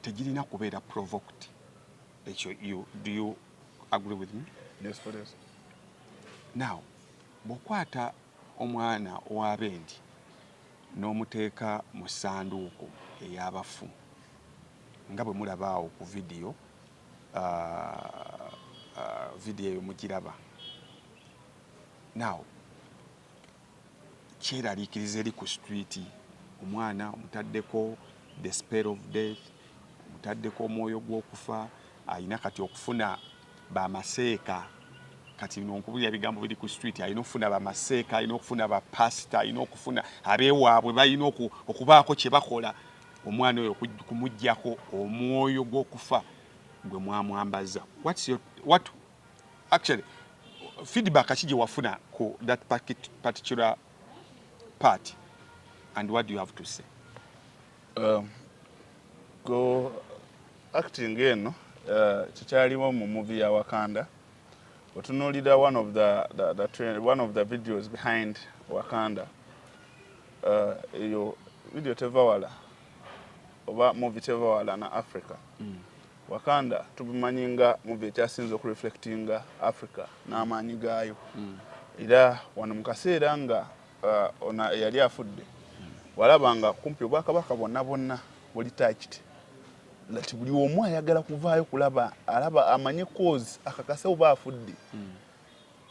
tegirina kubeera provoked. Ekyo do you agree with me? Yes, please. Now bw'okwata omwana ow'abendi n'omuteeka mu ssanduuko ey'abafu, nga bwe mulaba awo ku vidiyo, vidiyo eyo mugiraba. Now kyeraliikiriza eri ku street, omwana omutaddeko the spell of death, omutaddeko omwoyo gw'okufa, alina kati okufuna bamaseeka. Kati nonkubulira ebigambo biri ku street, alina okufuna bamaseeka, alina okufuna bapasita, alina okufuna abeewaabwe, balina okubaako kye bakola omwana oyo kumugjako omwoyo gw'okufa gwe mwamwambaza. What's your, what actually feedback ki gye wafuna ku that particular part, and what do you have to say? Go acting eno, kikyaliwo mu movie ya Wakanda. Otunuulira one of the videos behind Wakanda, eyo video teva wala oba movie teva wala na Africa. Wakanda tubimanyi nga movie ekyasinze okureflectinga Africa n'amaanyi gaayo. Era wano mu kaseera nga ono eyali afudde, walaba nga kumpi obwakabaka bwonna bwonna buli touched, nti buli omu ayagala kuvaayo kulaba, alaba amanye cause, akakase oba afudde.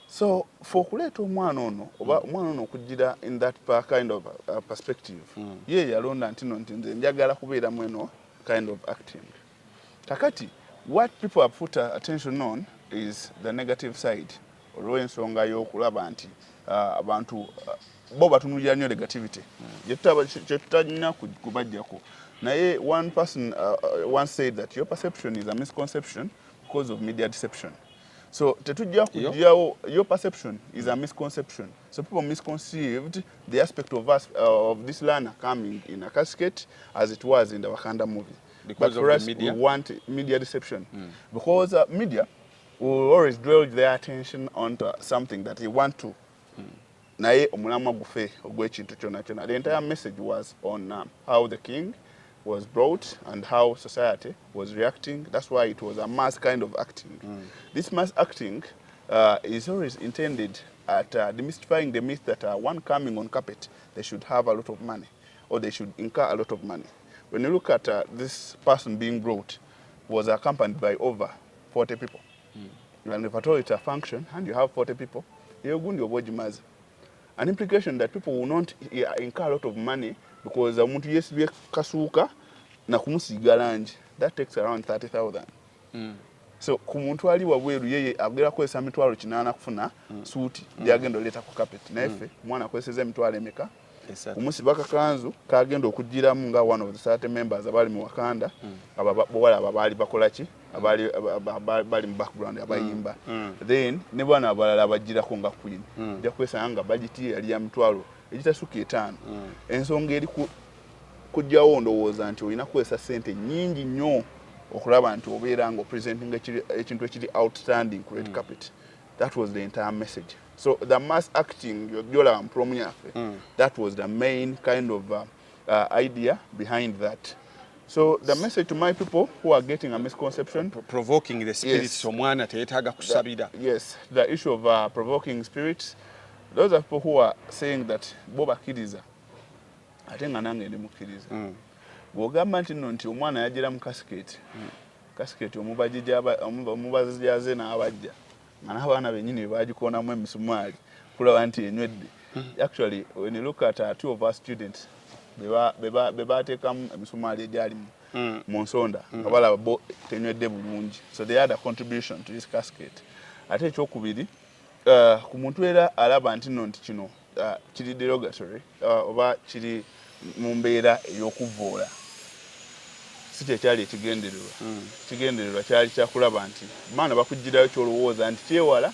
So fe okuleeta omwana ono oba omwana ono okugira in that kind of perspective, ye yalonda nti no, nti nze njagala kubeeramu eno. kind of acting. Kakati what people have put attention on is the negative side, olw'ensonga y'okulaba nti abantu bo batunulira nnyo negativity kyetutalina kubajjako. Naye one person once said that your perception is a misconception because of media deception. So tetujja kujjawo, your perception is a misconception. So people misconceived the aspect of us, of this learner coming in a casket as it was in the Wakanda movie. Because But for of us, the media? We want media deception. Because media will always draw their attention onto something that they want to. Naye omulamwa gufe ogw'ekintu kyonna kyonna. The entire message was on how the king was brought and how society was reacting. That's why it was a mass kind of acting. This mass acting is always intended at demystifying the myth that one coming on carpet, they should have a lot of money or they should incur a lot of money. When you look at this person being brought, was accompanied by over 40 people. And if at all it's a function and you have 40 people, eyo gundi oba ogimaze. An implication that people will not incur a lot of money because omuntu yeesibye kasuuka na kumusiiga langi, that takes around 30,000. So ku muntu ali wabweru yeye agera kukozesa 800,000 kufuna suuti gyagenda oleeta ku carpet, naye ffe omwana akozeseza emitwalo emeka? Esatu. Kumusiba kakanzu kagenda okugiramu nga one of the certain members abali mu Wakanda, aba bawala abo abaali bakola ki, abaali bali mu background abayimba, then ne bwana abalala abagirako nga queen, ojja kwesanga nga budget ye yali ya 500,000. Ensonga eri kujjawo ndowooza nti olina kukozesa ssente nnyingi nnyo okulaba nti obeera nga opresenting ekintu ekiri outstanding ku red carpet. That was the entire message. So the mass acting gyolaba mu prom yaffe, that was the main kind of idea behind that. So the message to my people who are getting a misconception, Provoking the spirits. Yes. Omwana teyeetaaga kusabira. Yes, the issue of provoking spirits, those are people who are saying that bo bakkiriza, ate nga nange ndi mukkiriza. Bw'ogamba nti nno nti omwana yagira mu casket, casket omubazi gyaze n'abajja nga n'abaana bennyini be bagikoonamu emisumaali kulaba nti enywedde. Actually, when you look at two of our students be bateekamu emisumaali egyalimu mu nsonda nga balaba bo tenywedde bulungi, so they had a contribution to this casket. Ate ekyokubiri, ku muntu era alaba nti nno nti kino kiri derogatory, oba kiri mu mbeera ey'okuvvoola, si kyekyali ekigendererwa. Ekigendererwa kyali kyakulaba nti maana bakugirayo kyolowooza nti kyewala,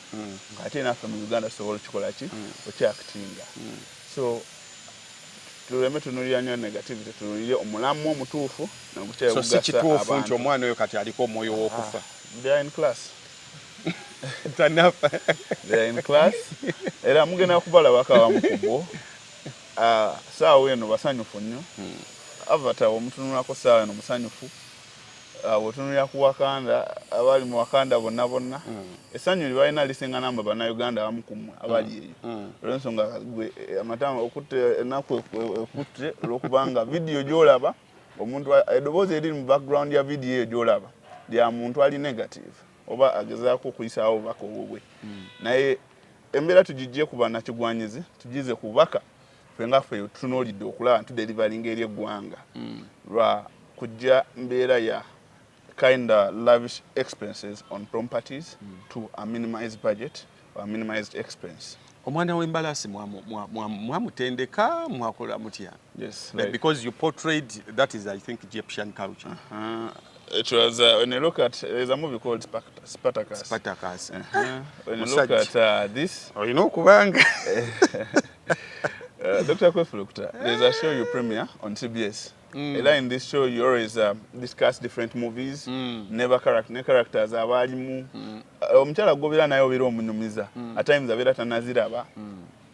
ng'ate naffe mu Uganda tusobola okikola ki, okyakitinga. So tuleme tunulira nnyo negativity, tunulire omulamu omutuufu. So si kituufu nti omwana oyo kati aliko omwoyo w'okufa? They are in class. Tanafa. They are in class, era mugenda kubalabako abamu ku bo. Ah, saawa eno basanyufu nnyo. Avatar omutunulako saawa eno musanyufu. Ah, bw'otunulira ku Wakanda, abali mu Wakanda bonna bonna, essanyu lye balina lisinga namba Bannayuganda abamu ku mmwe abali eyo, olw'ensonga gwe amatama okutte ennaku ekutte olw'okubanga vidiyo gy'olaba omuntu eddoboozi eriri mu background ya vidiyo eyo gy'olaba lya muntu ali negative oba agezaako okuyisaawo obubaka obubwe. Naye embeera tugijje ku bannakigwanyizi, tugize ku bubaka ffe nga ffe tutunuulidde okulaba nti tudeliveringa eri eggwanga lwa kujja mbeera ya kinda lavish expenses on prom parties to a minimized budget or a minimized expense. Omwana w'embalaasi mwamutendeka, mwakola mutya? Yes. Like, because you portrayed that is, I think, Egyptian culture. It was when you look at, there's a movie called Spartacus. Spartacus. When you look Musajja. at this Olina okubanga Dr. Kwefulukta, there's a show you premiere on CBS. Era in this show you always discuss different movies, never character, ne characters abalimu. Omukyala gw'obeera naye obeera omunyumiza. At times abeera tanaziraba.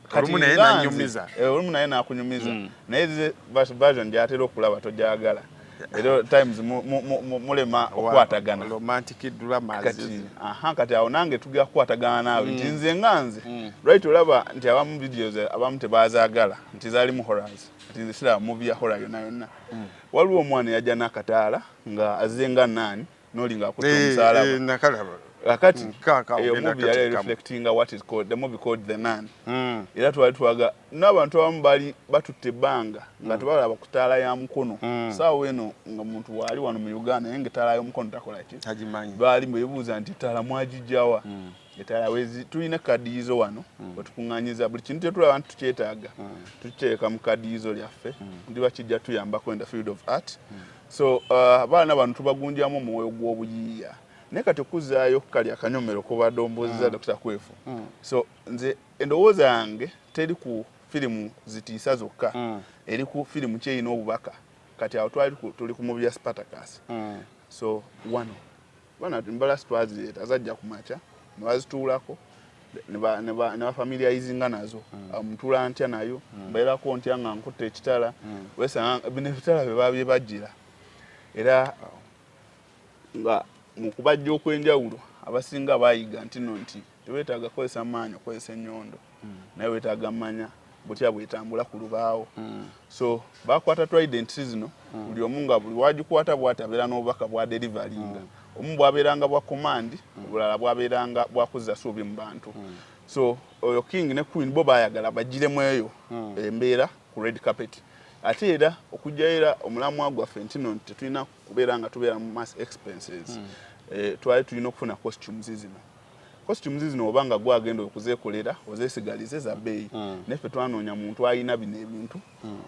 Kati Olumu naye nga nze, n'annyumiza. Olumu naye n'akunyumiza. Naye ze version gy'atera okulaba togyagala. Era times mulema okukwatagana. Romantic dramas. Kati aha, kati awo nange tugenda kukwatagana naawe nti nze nga nze, right, olaba nti abamu videos abamu tebazaagala nti zaalimu horrors, nti nze siraba movie ya horror yonna yonna. Waliwo omwana yajja n'akataala nga azze nga naani n'oli ng'akutte omusaalaba. Nakalaba. Kakati Kaaka eyo ogenda movie yali kateekamu. reflectinga what is called, the movie called The Nun. Era twali twaga n'abantu abamu bali batutte ebbanga nga tebalaba ku ttaala ya mukono. Saawa eno nga muntu waali wano mu Uganda, naye nga ettaala y'omukono takola ki? Tagimanyi. Baali bebuuza nti ettaala mwagijjawa? Ettaala wezi tulina kadiyizo wano wetukuŋŋanyiza buli kintu kyetulaba nti tukyetaaga, tukiteeka mu kadiyizo lyaffe, ndiba kijja tuyambako in the field of art. So abaana bano tubagunjamu omwoyo gw'obuyiiya. Naye kati okuzaayo kali akanyomero kubadde ombuuziza, Dr Kwefu, so nze endowooza yange teri ku firimu zitiisa zokka, eri ku firimu kyerina obubaka. Kati awo twali tuli ku movie ya Spartacus. So wano bana mbalasi twazireeta, zajja ku makya ne bazituulako ne bafamiliarizinga nazo. Mutuula ntya nayo? Mbeerako ntya nga nkutta ekitala? Wesanga bino ebitala bye babye bajjira era nga mu kubajja okw'enjawulo abasinga bayiga nti no nti teweetaaga kukozesa maanyi okukozesa ennyondo, naye weetaaga mmanya butya bwetambula ku lubaawo. So bakwata trident zino, buli omu nga buli wagikwata bwati abeera n'obubaka bwa delivaringa. Omu bwabeeranga bwa command, obulala bwabeeranga bwakuzza suubi mu bantu. So oyo king ne queen bo baayagala bagiremu eyo embeera ku red carpet. Ate era okujjayo era omulamwa gwaffe nti no nti tetulina kubeera nga tubeera mu mass expenses. Twali tulina okufuna costumes zino. Costumes zino oba nga gwagenda okuzeekolera ozeesigalize za bbeeyi, naye ffe twanoonya muntu alina bino ebintu.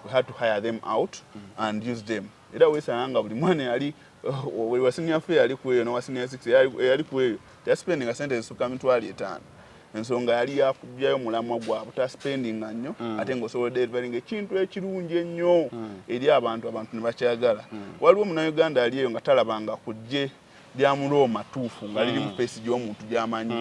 We had to hire them out and use them. Era weesanga nga buli mwana yali buli wa senior four yali ku eyo nowa senior six eyali ku eyo teyaspendinga sente ezisukka 50,000. Ensonga yali yakugjayo mulamwa gwabwe, taspendinga nnyo, ate ng'osobola delivering ekintu ekirungi ennyo eri abantu, abantu ne bakyagala. Waliwo Munnayuganda ali eyo nga talabanga ku ggye lya Murooma tuufu nga liri mu face gy'omuntu gy'amanyi,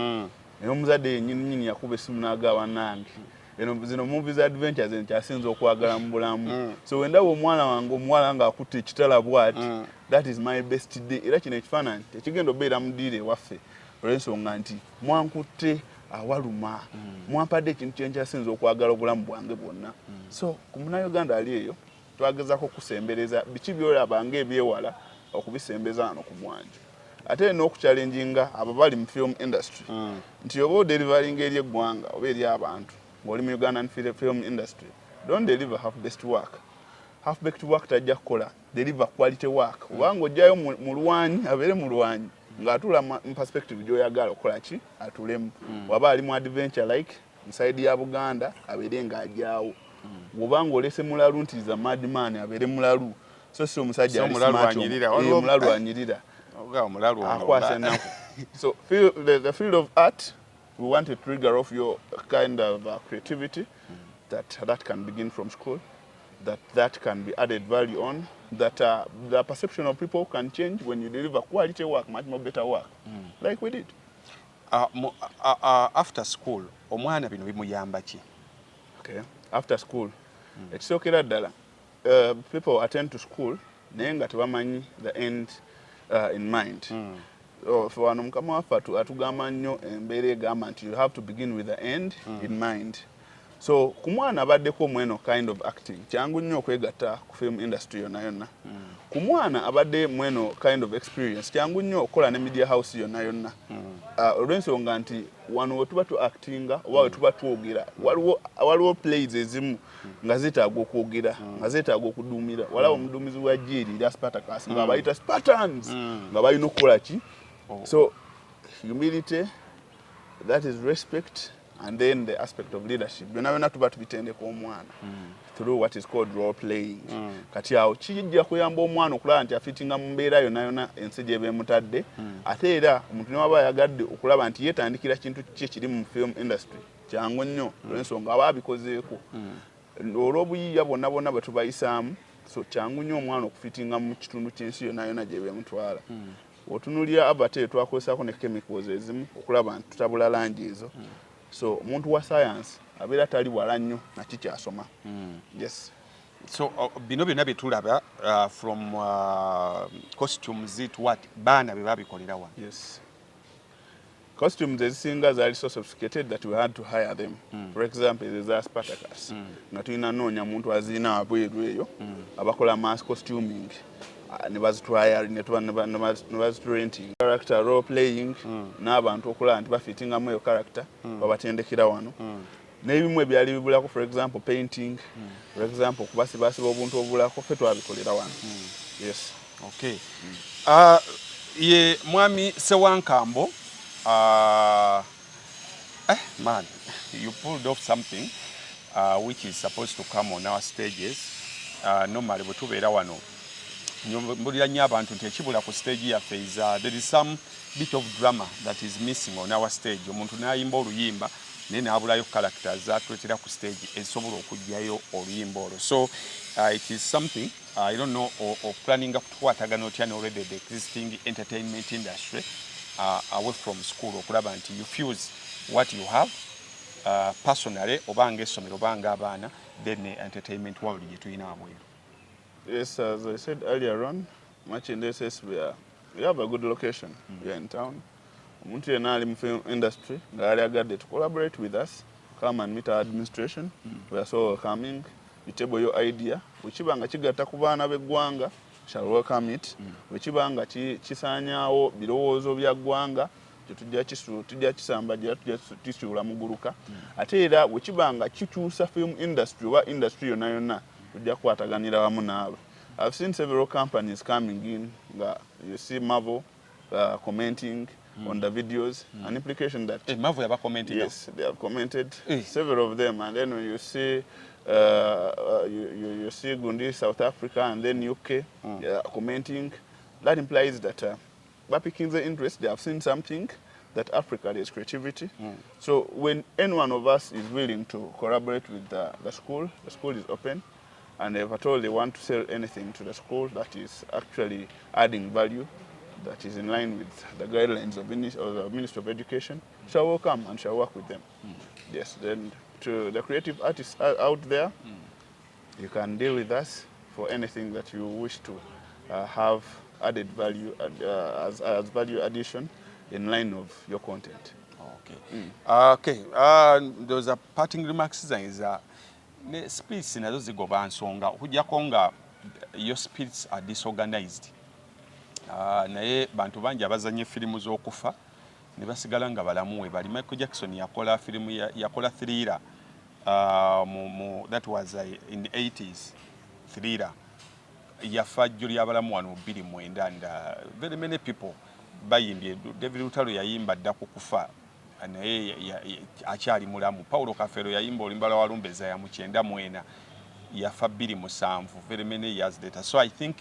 naye omuzadde yennyini nyini yakuba essimu n'agaba, "Nange eno zino movies, adventures nkyasinza okwagala mu bulamu. So wendaba omwana wange omuwala ng'akutte ekitala bw'ati, that is my best day." Era kino ekifaananyi tekigenda obeera mu ddiiro ewaffe olw'ensonga nti mwankutte awaluma, mwampadde ekintu kyenkyasinza okwagala obulamu bwange bwonna. So ku Munnayuganda ali eyo twagezaako okusembereza biki byolaba ng'ebyewala, okubisembeza wano ku mwanjo, ate n'okukyalenjinga abo bali mu film industry nti oba odelivaringa eri eggwanga oba eri abantu ng'oli mu Ugandan film industry, don't deliver half best work. Half baked work tajja kukola. Deliver quality work. Obanga ojjayo mulwanyi, abeere mulwanyi ng'atuula mu perspective gy'oyagala okukola ki atulemu. Waba ali mu adventure like mu side ya Buganda, abeere ng'ajyawo. Bw'obanga olese mulalu nti za madman, abeere mulalu, so si omusajja So ali omulalu smart anyirira. Omulalu anyirira. Oga omulalu ono Akwasa ennaku. So the field of art, we want to trigger off your kind of creativity that can begin from school, that can be added value on, that the perception of people can change when you deliver quality work, much more better work, like we did. After school omwana bino bimuyamba ki? Okay. After school, ekisookera ddala, people attend to school naye nga tebamanyi the end in mind. So, fe wano mukama waffe atugamba nnyo embeera egamba nti you have to begin with the end in mind. So ku mwana abaddeko mweno kind of acting, kyangu nnyo okwegatta ku film industry yonna yonna. Ku mwana abadde mweno kind of experience, kyangu nnyo okukola ne media house yonna yonna, olw'ensonga nti wano wetuba tu actinga oba wetuba twogera, waliwo plays ezimu nga zeetaaga okwogera, nga zeetaaga okuduumira. Walaba omuduumizi wa jeri erya Spartacus nga bayita Spartans, nga balina okukola ki? So humility, that is respect, and then the aspect of leadership, byonna byonna tuba tubitendeka omwana through what is called role playing. Kati awo kijja kuyamba omwana okulaba nti afitinga mu mbeera yonna yonna ensi gyeba emutadde. Ate era omuntu newaba ayagadde okulaba nti yeetandikira kintu ki ekiri mu film industry, kyangu nnyo olw'ensonga aba abikozeeko olw'obuyiiya bwonna bwonna bwe tubayisaamu. So kyangu nnyo omwana okufitinga mu kitundu ky'ensi yonna yonna gyeba emutwala. Otunuulira abate twakozesako ne chemicals ezimu okulaba nti tutabula langi ezo. So omuntu wa science abeera tali wala nnyo nakikyasoma. Yes. So bino byonna byetulaba, from costumes to what, baana be babikolera wano? Yes, costumes ezisinga zaali so sophisticated that we had to hire them. For example, ezo eza Spartacus, nga tulina noonya muntu azirina wabweru eyo abakola mass costuming. Ne bazitwaya ne baziturenting character role playing n'abantu okulaba nti bafitingamu eyo character, babatendekera wano n'ebimu ebyali bibulako, for example painting, for example okubasibasiba obuntu obulako, ffe twabikolera wano, yes. Okay. Ye mwami Sewankambo, man, you pulled off something which is supposed to come on our stages. Normally bwe tubeera wano mbulira nnyo abantu nti ekibula ku stage yaffe is there is some bit of drama that is missing on our stage. Omuntu n'ayimba oluyimba naye n'abulayo characters zatuletera ku stage ezisobola okuggyayo oluyimba olwo. So it is something I don't know or planninga kutukwatagana otya ne already the existing entertainment industry away from school, okulaba nti you fuse what you have personally oba ng'essomero oba ng'abaana, then ne entertainment world gye tulina wabweru. Yes, as I said earlier on, Makindye SS, we have a good location. We are in town. Omuntu yenna ali mu film industry nga yali agadde to collaborate with us, come and meet our administration. We are so welcoming. You table your idea. Bwe kiba nga kigatta ku baana b'eggwanga, shall welcome it. Bwe kiba nga kisaanyaawo birowoozo bya ggwanga, tujja kisambajja, tujja kisuula muguluka. Ate era bwe kiba nga kikyusa film industry oba industry yonna yonna, tujja kukwataganira wamu naawe. I've seen several companies coming in, nga you see Marvel commenting on the videos, an implication that Eh, Marvel yaba commenting? Yes, they have commented, Eh. several of them. And then when you see you see Gundi, South Africa, and then UK commenting, that implies that picking the interest, they have seen something that Africa there's creativity. So when any one of us is willing to collaborate with the school is open. And if at all they want to sell anything to the school that is actually adding value, that is in line with the guidelines of the Ministry of Education, shall welcome and shall work with them. Yes, then to the creative artists out there, you can deal with us for anything that you wish to have added value as value addition in line of your content. Okay. Okay. Ndowooza parting remarks zange za ne spirits nazo zigoba nsonga, okuggyako nga your spirits are disorganized. Naye bantu bangi abazanye firimu z'okufa ne basigala nga balamu we bali. Michael Jackson yakola firimu yakola Thriller that was in the 80s. Thriller yafa jjo lyabalamu wano 2009, and very many people bayimbye. David Lutalo yayimba dda ku kufa naye akyali mulamu. Paulo Kafeero yayimba oluyimba lwa Walumbeza ya mu 94, yafa 2007, very many years later. So I think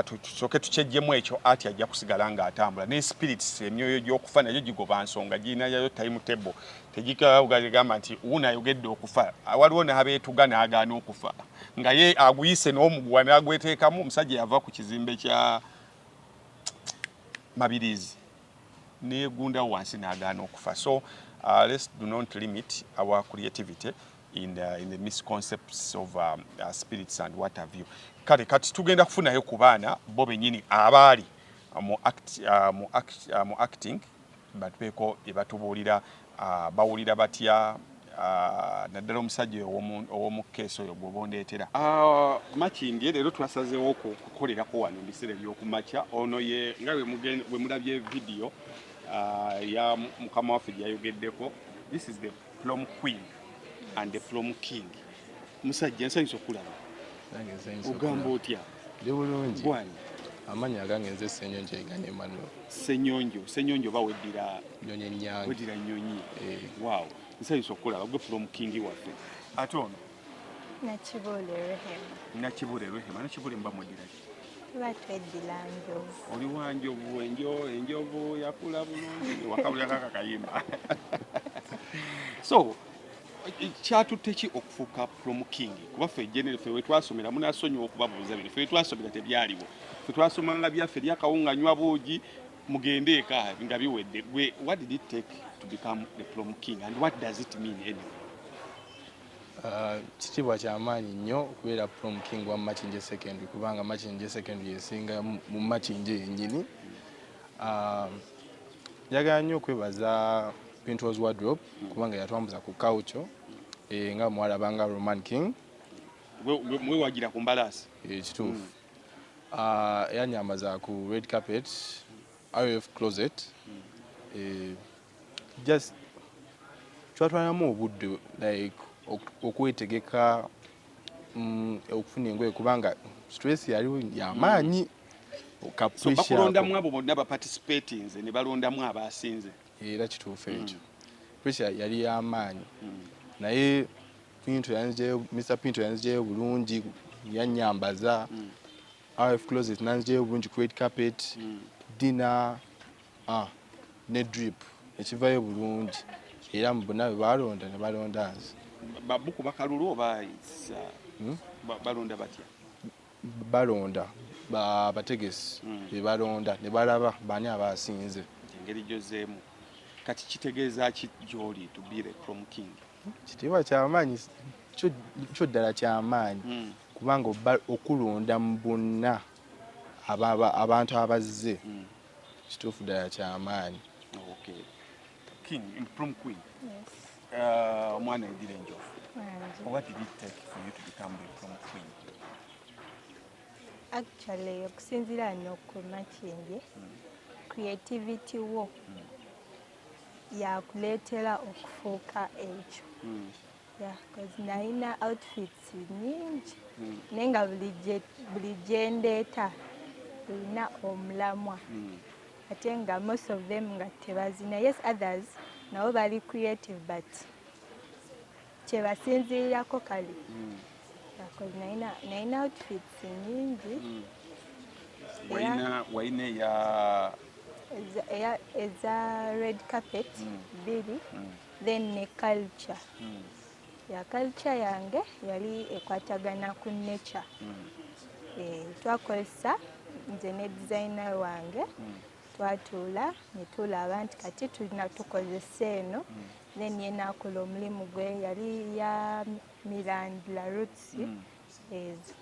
tusooke tukyejjemu ekyo ati ajja kusigala ng'atambula ne spirits. Emyoyo gy'okufa nagyo gigoba nsonga, girinayo timetable, tegikagamba nti wuno ayogedde okufa. Waliwo n'abeetuga n'agaana okufa nga ye aguyise n'omuguwa n'agweteekamu. Omusajja yava ku kizimbe kya Mabirizi neegunda wansi n'agaana okufa. So let's do not limit our creativity in the misconcepts of spirits and what have you. Kale kati tugenda kufunayo ku baana bo bennyini abaali mu acting, batubeeko bye batubuulira, bawulira batya, naddala omusajja ow'omu keesi oyo gw'oba ondeetera. Makindye leero twasazeewo okukolerako wano mu biseera ebyokumakya. Ono ye nga bwe mulabye vidiyo ya mukama waffe gye yayogeddeko. This is the prom queen and the prom king. Musajja, nsanyusa okulaba. Nange nsanyusa Ogamba okulaba. otya? Ndi bulungi. Gwani? Amannya agange nze Ssenyonjo Igana Emmanuel. Senyonjo, Senyonjo, oba weddira Nnyonyi ennyange. Weddira nnyonyi? Eh. Wow, nsanyusa okulaba gwe prom king waffe. Ate ono? Nakibule Rehema. Nakibule Rehema. Nakibule, mba mweddira ki? Tuba tweddira njovu. Oli wa njovu? Enjovu yakula bulungi, wakabulira kaka kayimba. So kyatutte ki okufuuka prom king? Kuba ffe general ffe wetwasomera, munasonyiwa okubabuuza bino, ffe wetwasomera tebyaliwo. Ffe twasomanga byaffe lyakawunga, nywa buugi, mugende eka nga biwedde. Gwe, what did it take to become the prom king and what does it mean anyway? Kitiibwa kyamaanyi nnyo okubeera prom king wa Makindye Secondary, kubanga Makindye Secondary esinga mu Makindye yennyini. Njagala nnyo okwebaza Pintos Wardrobe kubanga yatwambuza ku culture nga mwalabanga Roman King. Mwewagira ku mbalaasi. Ekituufu. Yanyambaza ku red carpet, RF Closet. Just twatwalamu obudde like okwetegeka, okufuna engoye, kubanga stress yaliwo yamaanyi. So bakulondamu abo bonna baparticipatinze ne balondamu abasinze? Era kituufu ekyo, pressure yali yamaanyi, naye Pinto yanzijayo, Mr Pinto yanzijayo bulungi, yanyambaza. RF Closet nanzijayo bulungi ku red carpet, dinner, ne drip ekivayo bulungi, era mu bonna bwe balonda ne balonda nze. Babukuba kalulu oba balonda batya? Balonda bategesi be balonda ne balaba baani abasinze. Engeri gyozeemu kati kitegeeza ki gy'oli to be the prom king? Kitiibwa kyamaanyi, kyo ddala kyamaanyi, kubanga okulonda mu bonna abantu abazze, kituufu ddala kyamaanyi. Okay, king, prom queen. Yes. Omwana eddira enjovu. Wangi. What did it take for you to become the prom queen? Actually, okusinziira nno ku Makindye, creativity wo yakuleetera okufuuka ekyo. Yeah, 'cause nalina outfits nyingi, naye nga buli gye ndeeta erina omulamwa, ate nga most of them nga tebazina. Yes, others nabo bali creative, but kyebasinziirirako kale. Yeah, 'cause nalina outfits nyingi. Walina eya Eza red carpet bbiri, then ne culture. Ya culture yange yali ekwatagana ku nature. Twakozesa nze ne designer wange, twatuula ne tulaba nti kati tulina tukozesa eno, then ye naakola omulimu gwe, yali ya mirandula roots ezo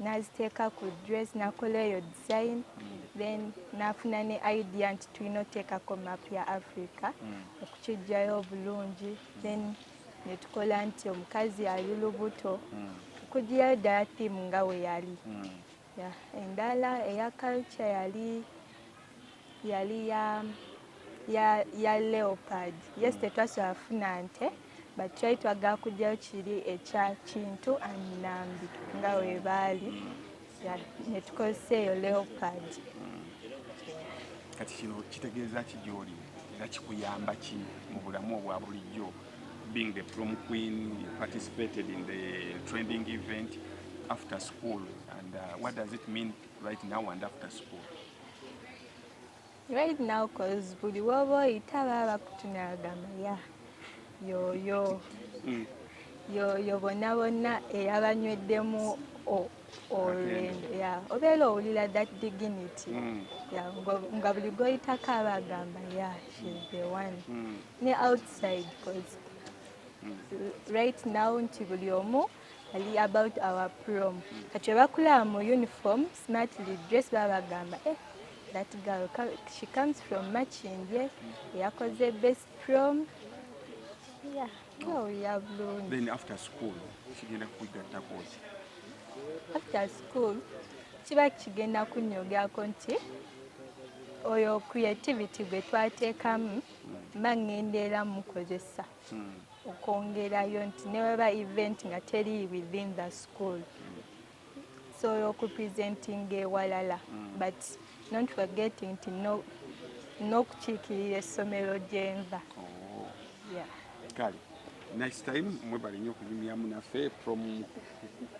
naziteeka ku dress, nakola eyo design, then nafuna ne idea nti tulina oteekako map ya Africa okukijjayo obulungi, then netukola nti omukazi ali lubuto, okugirayo ddala theme nga we yali. Yeah, endala eya culture yali ya leopard. Yes, tetwasobola funa nte, but twali twagala kugyayo kiri ekya Kintu and Nambi nga we baali. Yeah, ne tukozesa eyo leopard. Kati kino kitegeeza ki gy'oli, era kikuyamba ki mu bulamu obwa bulijjo, being the prom queen? You participated in the trending event after school, and what does it mean right now and after school? Right now, 'cause buli woba oyita baba bakutunagamba ya yoyo yoyo bonna bonna eyabanyweddemu olwendo, ya obeera owulira that dignity. Ya, nga buli gwoyitako aba agamba, "Ya, she's the one." Ne outside, 'cause right now nti buli omu ali about our prom. Kati bwe bakulaba mu uniform, smartly dress, baba bagamba, "Eh, that girl, she comes from Makindye, yakoze best prom." Yeah, ngawulira bulungi. Then after school kigenda kukugattako ki? After school kiba kigenda kunnyogerako nti oyo creativity gwe twateekamu mba ŋŋenda era mukozesa okwongerayo nti ne weba event nga teri within the school, so okupresentinga ewalala, but not forgetting nti n'okukiikirira essomero gyenva. Oh. Yeah. Kale, next time mwebale nnyo okunyumyamu naffe, prom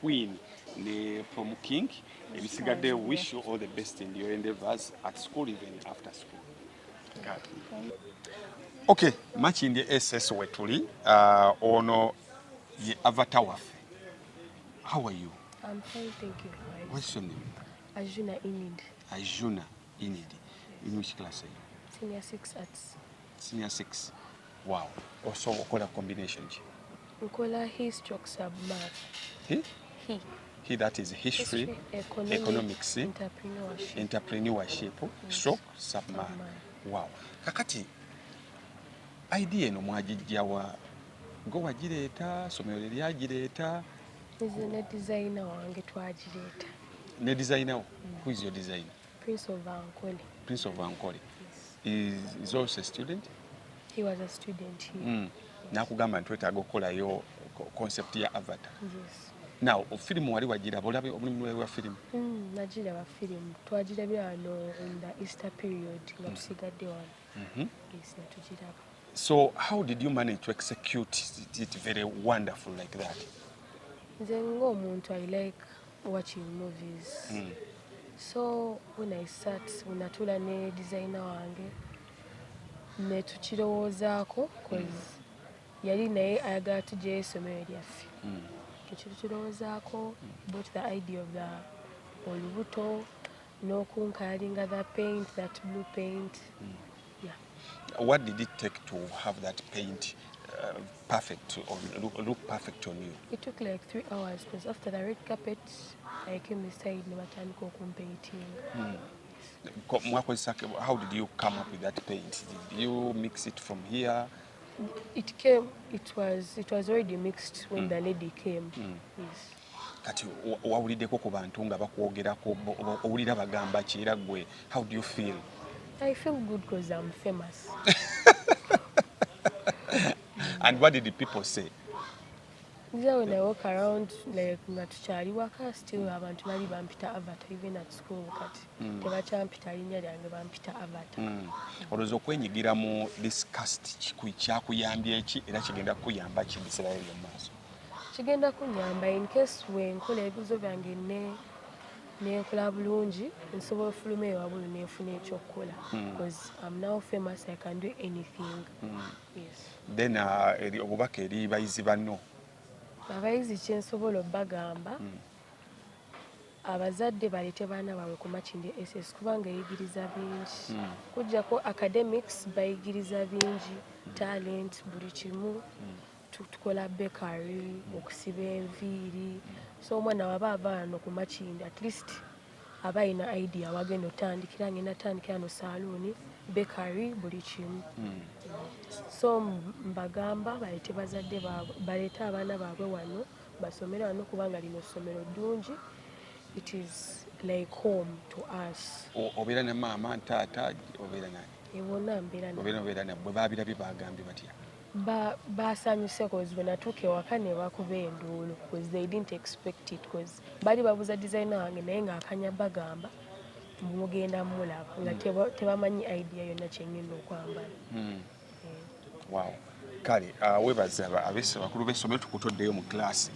queen ne prom king. Ebisigadde, wish you all the best in your endeavors at school, even after school. Kale. Okay, Makindye SS wetuli. Ono ye avatar waffe. How are you? I'm fine, thank you. What's your name? Ajuna Inid. Ajuna Inid. In which class are you? Senior 6 Arts. Senior 6. Wow, also okola combination ki? Nkola hi stroke sub math. He? He. He, that is history, History, economics, economics, entrepreneurship. Entrepreneurship stroke submath. Submath. Wow. Kakati idea eno mwagijjawa? Gwe wagireeta, somero lye lyagireeta? Nze ne designer wange twagireeta. Ne designer wo? Who is your designer? Prince of Ankole. Prince of Ankole is also a student? He was a student here. Nakugamba nti twetaaga okukolayo concept ya Avatar? Yes. Now, firimu wali wagiraba? Olabe omulimu wa firimu? Nagiraba firimu, twagirabira wano in the Easter period nga tusigadde wano. Yes, netugiraba. So how did you manage to execute it very wonderful like that? Nze ng'omuntu, I like watching movies. So when I sat, wenatuula ne designer wange ne tukirowoozaako, 'cause yali naye ayagala tugyeyo essomero lyaffe, tukirowoozaako about the idea of the olubuto n'okunkalinga the paint, that blue paint, yeah. What did it take to have that paint perfect or look perfect on you? It took like 3 hours because after the red carpet I came inside ne batandika okumpaintinga. How did you come up with that paint? Did you mix it from here? It came, it was already mixed when the lady came. Yes. Kati wawuliddeko ku bantu nga bakwogerako, owulira bagamba ki, era gwe how do you feel? I feel good because I'm famous. And what did the people say? Nze when I walk around, like nga tukyali waka, still abantu bali bampita Avatar, even at school. Kati tebakyampita linnya lyange, bampita Avatar. Olowooza okwenyigira mu this cast kyakuyambye ki, era kigenda kukuyamba ki mu biseera ebyo mu maaso? Kigenda kunyamba in case wenkola ebibuzo byange ne nenkola bulungi, nsobola ofuluma ewabulu nenfuna ekyokukola because I'm now famous, I can do anything. Yes. Then eri obubaka eri bayizi banno? Abayizi kyensobola obbagamba, abazadde baleete baana baabwe ku Makindye SS kubanga eyigiriza bingi. Kujjako academics, bayigiriza bingi, talent, buli kimu. Tukola bakery, okusiba enviiri, so omwana waba ava wano ku Makindye, at least aba alina idea wagenda otandikira, ngenda tandikira no saloon, bakery, buli kimu. So mbagamba baleete bazadde baabwe, baleete abaana baabwe wano basomere wano kubanga lino ssomero ddungi. It is like home to us. Obeera ne maama, taata, obeera nani? Bonna mbeera nabo. Obeera nabo. Bwe baabirabye bagambye batya? Basanyuse cause bwe natuuka ewaka ne bakuba enduulu cause they didn't expect it, cause baali babuuza designer wange naye ng'akanya bagamba mugenda mulaba nga tebamanyi idea yonna kyengenda okwambala. Wow, kale weebaza abakulu b'essomero, tukutoddeyo mu class.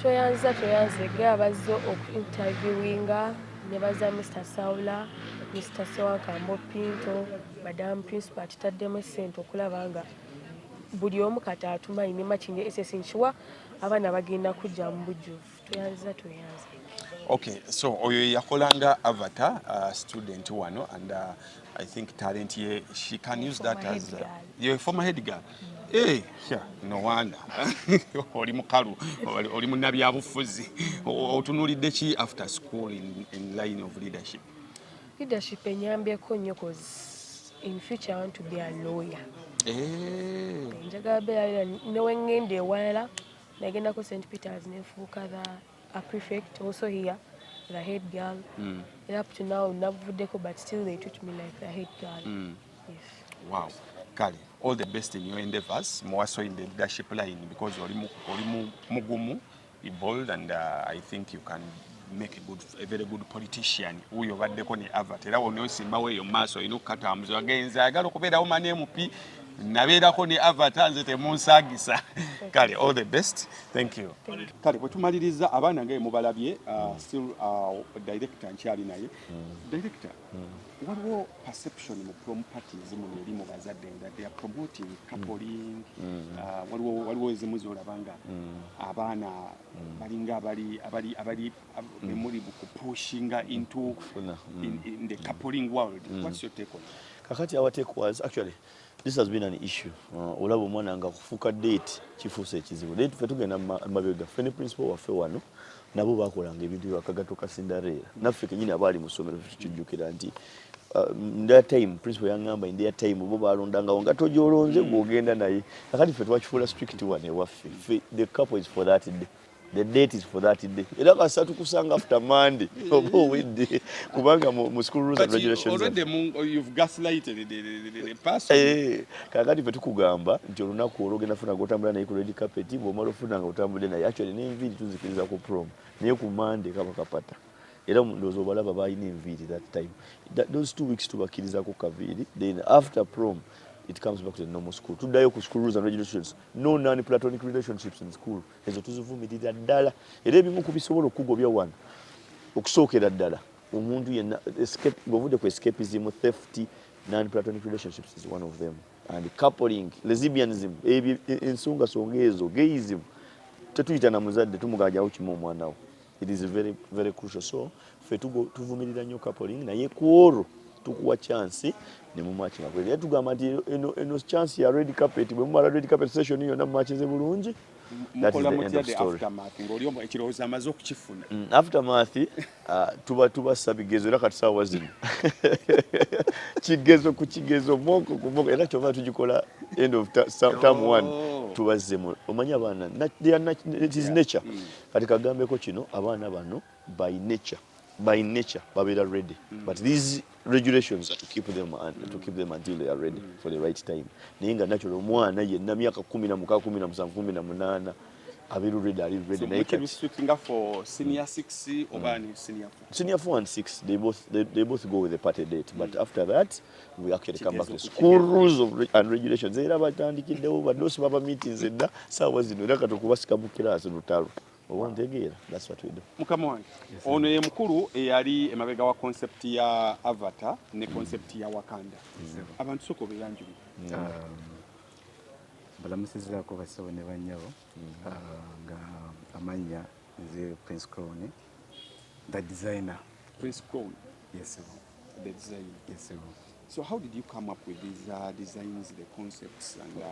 Tweyanza, tweyanzege abazze okuinterviewinga, nebaza Mr Saula, Mr Sewankambo Pinto, Madam Principal atutaddemu essente okulaba nga buli omu kati atumanyi ne Makindye SS nkiwa abaana bagenda kujja mu bujjuvu. Tweyanziza, tweyanzege. Okay, so oyo yakolanga Avatar, student wano, and I think talent ye she can use that Former as head girl. You're a former head girl. Eh, yeah, no wonder oli mukalu, oli munnabyabufuzi. Otunuulidde ki after school in line of leadership? Leadership enyambyeko nnyo cause in future I want to be a lawyer. Eh. Njagala beera ne weŋŋenda ewalala. Nagendako St Peters nenfuuka the a prefect, also here the head girl. Era up to now navuddeko, but still they treat me like the head girl. Yes. Wow, kale all the best in your endeavors, more so in the leadership line, because oli mugumu, bold, and I think you can make a very good politician. Wuyo obaddeko ne Avatar, era wonoosimbawo eyo maaso olina okukatambuza wagenze ayagala okubeerawo man MP, nabeerako ne Avatar, nze temunsaagisa. Kale all the best, thank you. Kale bwe tumaliriza, abaana nga mubalabye, still director nkyali naye. Director, waliwo perception mu prom parties muno eri mu bazadde that they are promoting coupling. Waliwo ezimu zolaba nga abaana balinga abali bemuli kupushinga into Kufuna, in the coupling world. What's your take on it? Kakati our take was, actually this has been an issue. Olaba omwana nga kufuuka date kifuuse ekizibu. Date ffe tugenda mabega, ffe ne principal waffe wano nabo bakolanga ebintu byakagato ka Cinderella. Naffe kenyini abaali mu ssomero tukijjukira nti in their time, principal yaŋŋamba in their time bo balondangawo nga togyolonze gw'ogenda naye. Kakati ffe twakifuula strict wano ewaffe. Ffe the couple is for that day. The date is for that day. Era kasita tukusanga after Monday oba owedde, kubanga mu school rules and But you, regulations already you've gaslighted the person. Eh, kakati ffe tukugamba nti olunaku olwo ogenda funa gotambula naye ku red carpet. Bw'omala ofuna nga otambudde naye, actually n'enviiri tuzikiriza ku prom, naye ku Monday kaba kapata. Era ndowooza obalaba balina enviiri that time. Those 2 weeks tubakkirizako kaviiri. Then after prom it comes back to the normal school. Tuddayo ku school rules and regulations, no non platonic relationships in school. Ezo tuzivumirira ddala. Era ebimu ku bisobola okukugobya wano, okusookera ddala omuntu yenna ng'ovudde ku escapism, theft, non-platonic relationships is one of them, and coupling, lesbianism, ebyo ensongasonga ezo, gayism, tetuyita na muzadde tumugajawo kimu omwana wo. It is very very crucial. So ffe tuvumirira nnyo coupling, naye ku olwo tukuwa chance ne mumatchinga. Era tugamba nti eno chance ya red carpet. Bwe mumala red carpet session yonna mumatchinze bulungi, that is Mukola the end mutya of the story. aftermath ng'oli omu ekirowoozo amaze okukifuna? Aftermath, tuba tubassa bigezo. Era kati saawa zino kigezo ku kigezo, mock ku mock. Era kyova tugikola end of term one. Tubazzemu. Omanyi abaana they are it is nature. Kati kagambeko kino, abaana bano by nature babeera ready, but these regulations are to keep them and to keep them until they are ready for the right time. Naye nga natural omwana yenna myaka 16, 17, 18 abeera ready, ali ready. So Naye kati mukirestrictinga for senior 6 oba ni senior 4? Senior four and six, they both go with the party date. But after that, we actually come back to Kigezo ku school kigezo. rules and regulations. Era batandikiddewo badoosi baba meetings edda saawa zino. Era kati okubasika mu kiraasi lutalo. Oba ntegeera, that's what we do. Mukama wange, ono ye mukulu eyali emabega wa concept ya Avatar ne concept ya Wakanda. Abantu sooka obeyanjulire. Balamusizaako bassebo ne bannyabo. Nga amannya nze Prince Crown, the designer. Prince Crown, Yes. the designer. Yes. So how did you come up with these designs, the concepts, and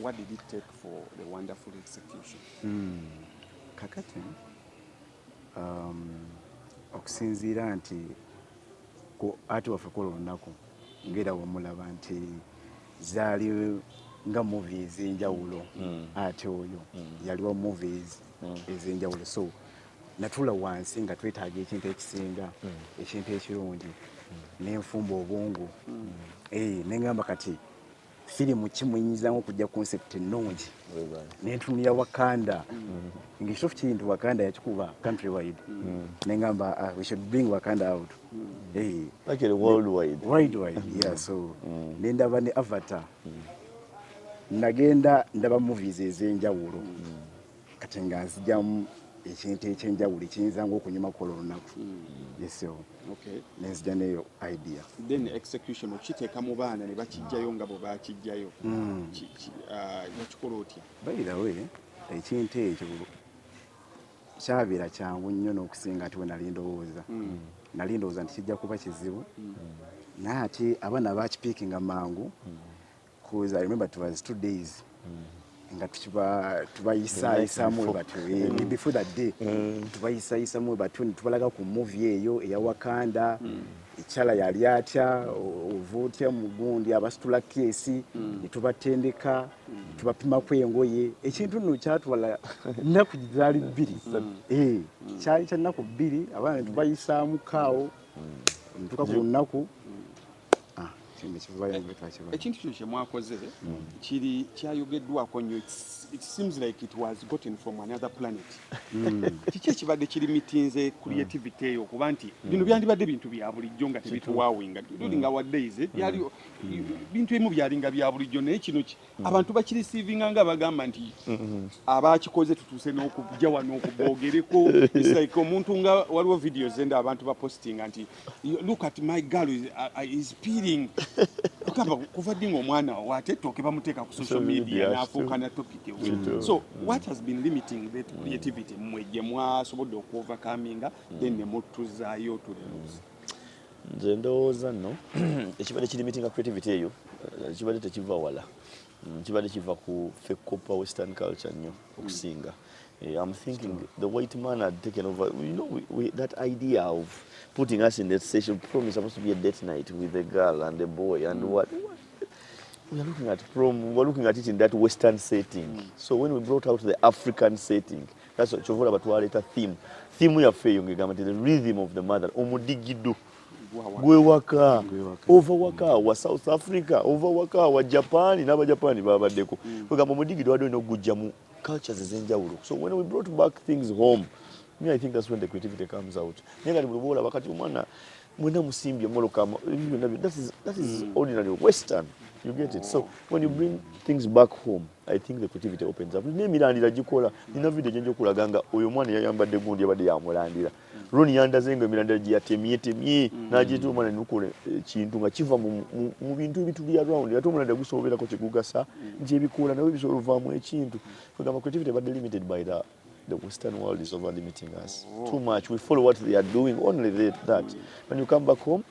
what did it take for the wonderful execution? Kakati okusinziira nti ku ati waffe kola olunaku ngaera wemulaba nti zaali nga movie ez'enjawulo, ate oyo yaliwo movies ez'enjawulo. So natula wansi nga twetaaga ekintu ekisinga, ekintu ekirungi, nenfumba obwongo. Eh, neŋŋamba kati firimu kimuyinyizamu okujja concept ennungi. Nentunulira Wakanda, ngaekituufu kiri nti Wakanda yakikuba country wide. Neŋŋamba, ah, we should bring Wakanda out. Eh, Actually worldwide. Worldwide, yeah. So nendaba ne Avatar, nagenda ndaba movies ez'enjawulo, kati nga nzijamu ekintu ekyenjawulo ekiyinza nga okunyuma kukola olunaku. Yes. Nenzija neyo idea. Then execution, okiteeka mu baana ne bakijjayo nga bwe bakijjayo, wakikola otya? By the way, ekintu ekyo kyabeera kyangu nnyo n'okusinga ati we nali ndowooza. Nali ndowooza nti kijja kuba kizibu, naye ate abaana bakipickinga mangu, cause I remember it was 2 days nga tubayisayisamu before. batyo, eh, before that day tubayisayisamu batyo ne tubalaga ku movie eyo eya Wakanda, ekyala yali atya, ova otya mu gundi abasitula keesi, ne tubatendeka, tubapimaku engoye. Ekintu nno kyatwala nnaku zaali 2. Eh, kyali kya nnaku 2. Abaana ne tubayisaamu kaawo ntuka ku lunaku, ah, kintu kivayo nga twakibayo. Ekintu kino kyemwakoze kiri kyayogeddwako nnyo. It seems like it was gotten from another planet. Kiki ekibadde kirimitinze creativity eyo, okuba nti bino byandibadde bintu bya bulijjo nga tebituwawinga? During our days, byali bintu ebimu byalinga bya bulijjo, naye kino abantu bakireceivinga nga bagamba nti abakikoze tutuuse n'okujja wano okuboogereko. It's like omuntu nga waliwo videos enda abantu bapostinga nti, "Look at my girl is peeling." Ogamba kuva ddi ng'omwana waate ettooke bamuteeka ku social Social media media, n'afuuka na topic ewe? So what has been limiting that creativity mmwe gye mwasobodde okuovercominga, then ne mutuzaayo tuleluzi? Nze ndowooza nno ekibadde kirimitinga creativity eyo, kibadde tekiva wala. Kibadde kiva ku ffe kukopa western culture nnyo okusinga. I'm thinking the white man had taken over, that idea of putting us in that session. Prom is supposed to be a date night with the girl and the boy and what we are looking at prom, we are looking at it in that western setting. So when we brought out the African setting, That's what kyova olaba twaleeta theme. Theme yaffe eyo ng'egamba nti the rhythm of the mother, omudigido gwewaka, ova waka wa South Africa, ova waka wa Japan, n'Abajapani babaddeko. Kwegamba omudigido wadde olina okugujja mu cultures ez'enjawulo. So when we brought back things home, me, I think that's when the creativity comes out. Naye kati buli bwolaba kati omwana mwena musimbye emmotoka, ebyo byonna that is ordinary western, you get it? So when you bring things back home, I think the creativity opens up. N'emirandira gikola. Nina video gyenja okulaga nga oyo omwana yayambadde gundi yabadde yamulandira. Roni yandaze nga emirandira gye yatemyetemye n'agiyita omwana nukola ekintu nga kiva mu bintu ebituli around. Ate omulandira gusobola obeerako kyegugasa nti ebikoola nabyo bisobola ovaamu ekintu. Kwegamba creativity ebadde limited by the Western world is over limiting us too much. We follow what they are doing, only that. When you come back home,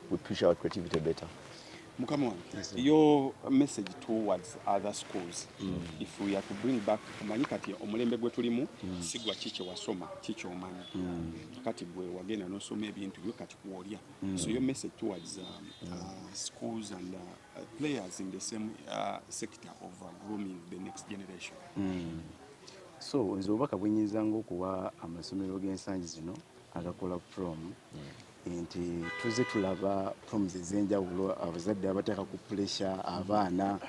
we push our creativity better. Mukama wange, your message towards other schools, if we are to bring back, omanyi kati omulembe gwe tulimu si gwa ki kyewasoma, ki kyomanyi. Kati gwe wagenda n'osoma ebintu byo, kati kwolya. So your message towards schools and players in the same sector of grooming the next generation? So nze obubaka bwenyinzanga okuwa amasomero g'ensangi zino agakola prom nti tuze tulaba proms ez'enjawulo, abazadde abateeka ku pressure abaana,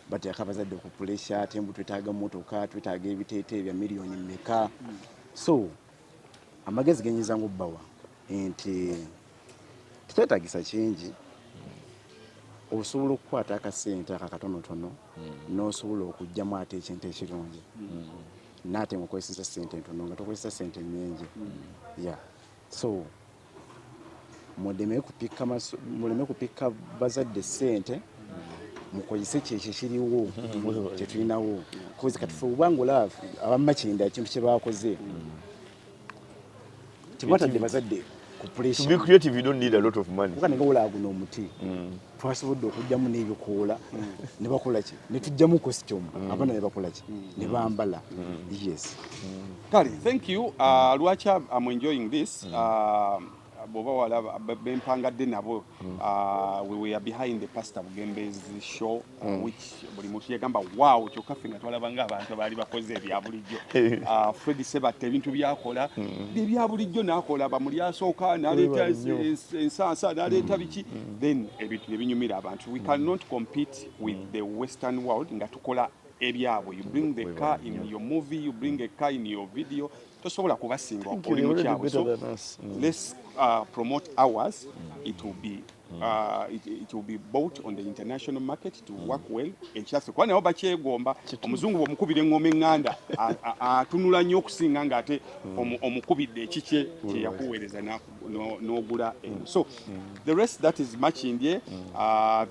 bateeka abazadde ku pressure, ate mbu twetaaga motoka, twetaaga ebiteeteeyi bya miliyoni mmeka. So amagezi genyinzanga obbawa nti tekyetagisa kingi. Osobola okukwata akasente ako akatonotono n'osobola okuggyamu ate ekintu ekirungi, naate ngaokozesa sente ntono, nga tokozesa sente nyingi. Yeah, so muleme kupika bazadde sente, mukozese kyekyo ekiriwo kyetulinawo. Kozi kati fe obanga olaba abamakindi ekintu kye bakoze, tebatadde bazadde ku To pressure. be creative, you don't need a lot of money. Kuba nga olaba guno omuti, twasobodde okugyamu n'ebikoola ne bakola ki, ne tugyamu costume, abaana ne bakola ki, ne bambala. Yes. Kale, thank you. Lwaki I'm enjoying this, bw'oba walaba bempangadde nabo, we were behind the Pastor Bugembe's show, which buli muntu yagamba wow, kyokka ffe nga twalaba ng'abantu abaali bakoze ebya bulijjo. Fred Sebatta ebintu byakola bye bulijjo, n'akola bamuli asooka n'aleeta Webale nnyo. ensansa n'aleeta biki, then ebintu ne binyumira abantu. We cannot compete with the western world nga tukola ebyabwe. You bring the car in your movie, you bring a car in your video, tosobola kubasinga. Thank you, oli you're already mukyabwe. better So than us. Let's promote ours. It will be bought on the international market to work well. Ekyaffe kuba nabo bakyegomba. Omuzungu bw'omukubira eŋŋoma eŋŋanda atunula nnyo okusinga ng'ate omukubidde ekikye kye yakuweereza n'ogula eno. So the rest, that is Makindye.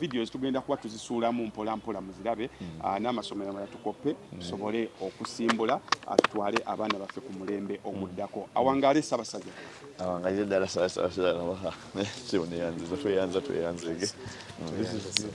Videos tugenda kuba tuzisuulamu mpola mpola, muzirabe. N'amasomero amalala tukoppe tusobole okusimbula, tutwale abaana baffe ku mulembe oguddako. Awangaale Ssaabasajja. Awangalire ddala Ssaabasajja Kabaka. Sebo, neyanziza, tweyanza, tweyanzege. This is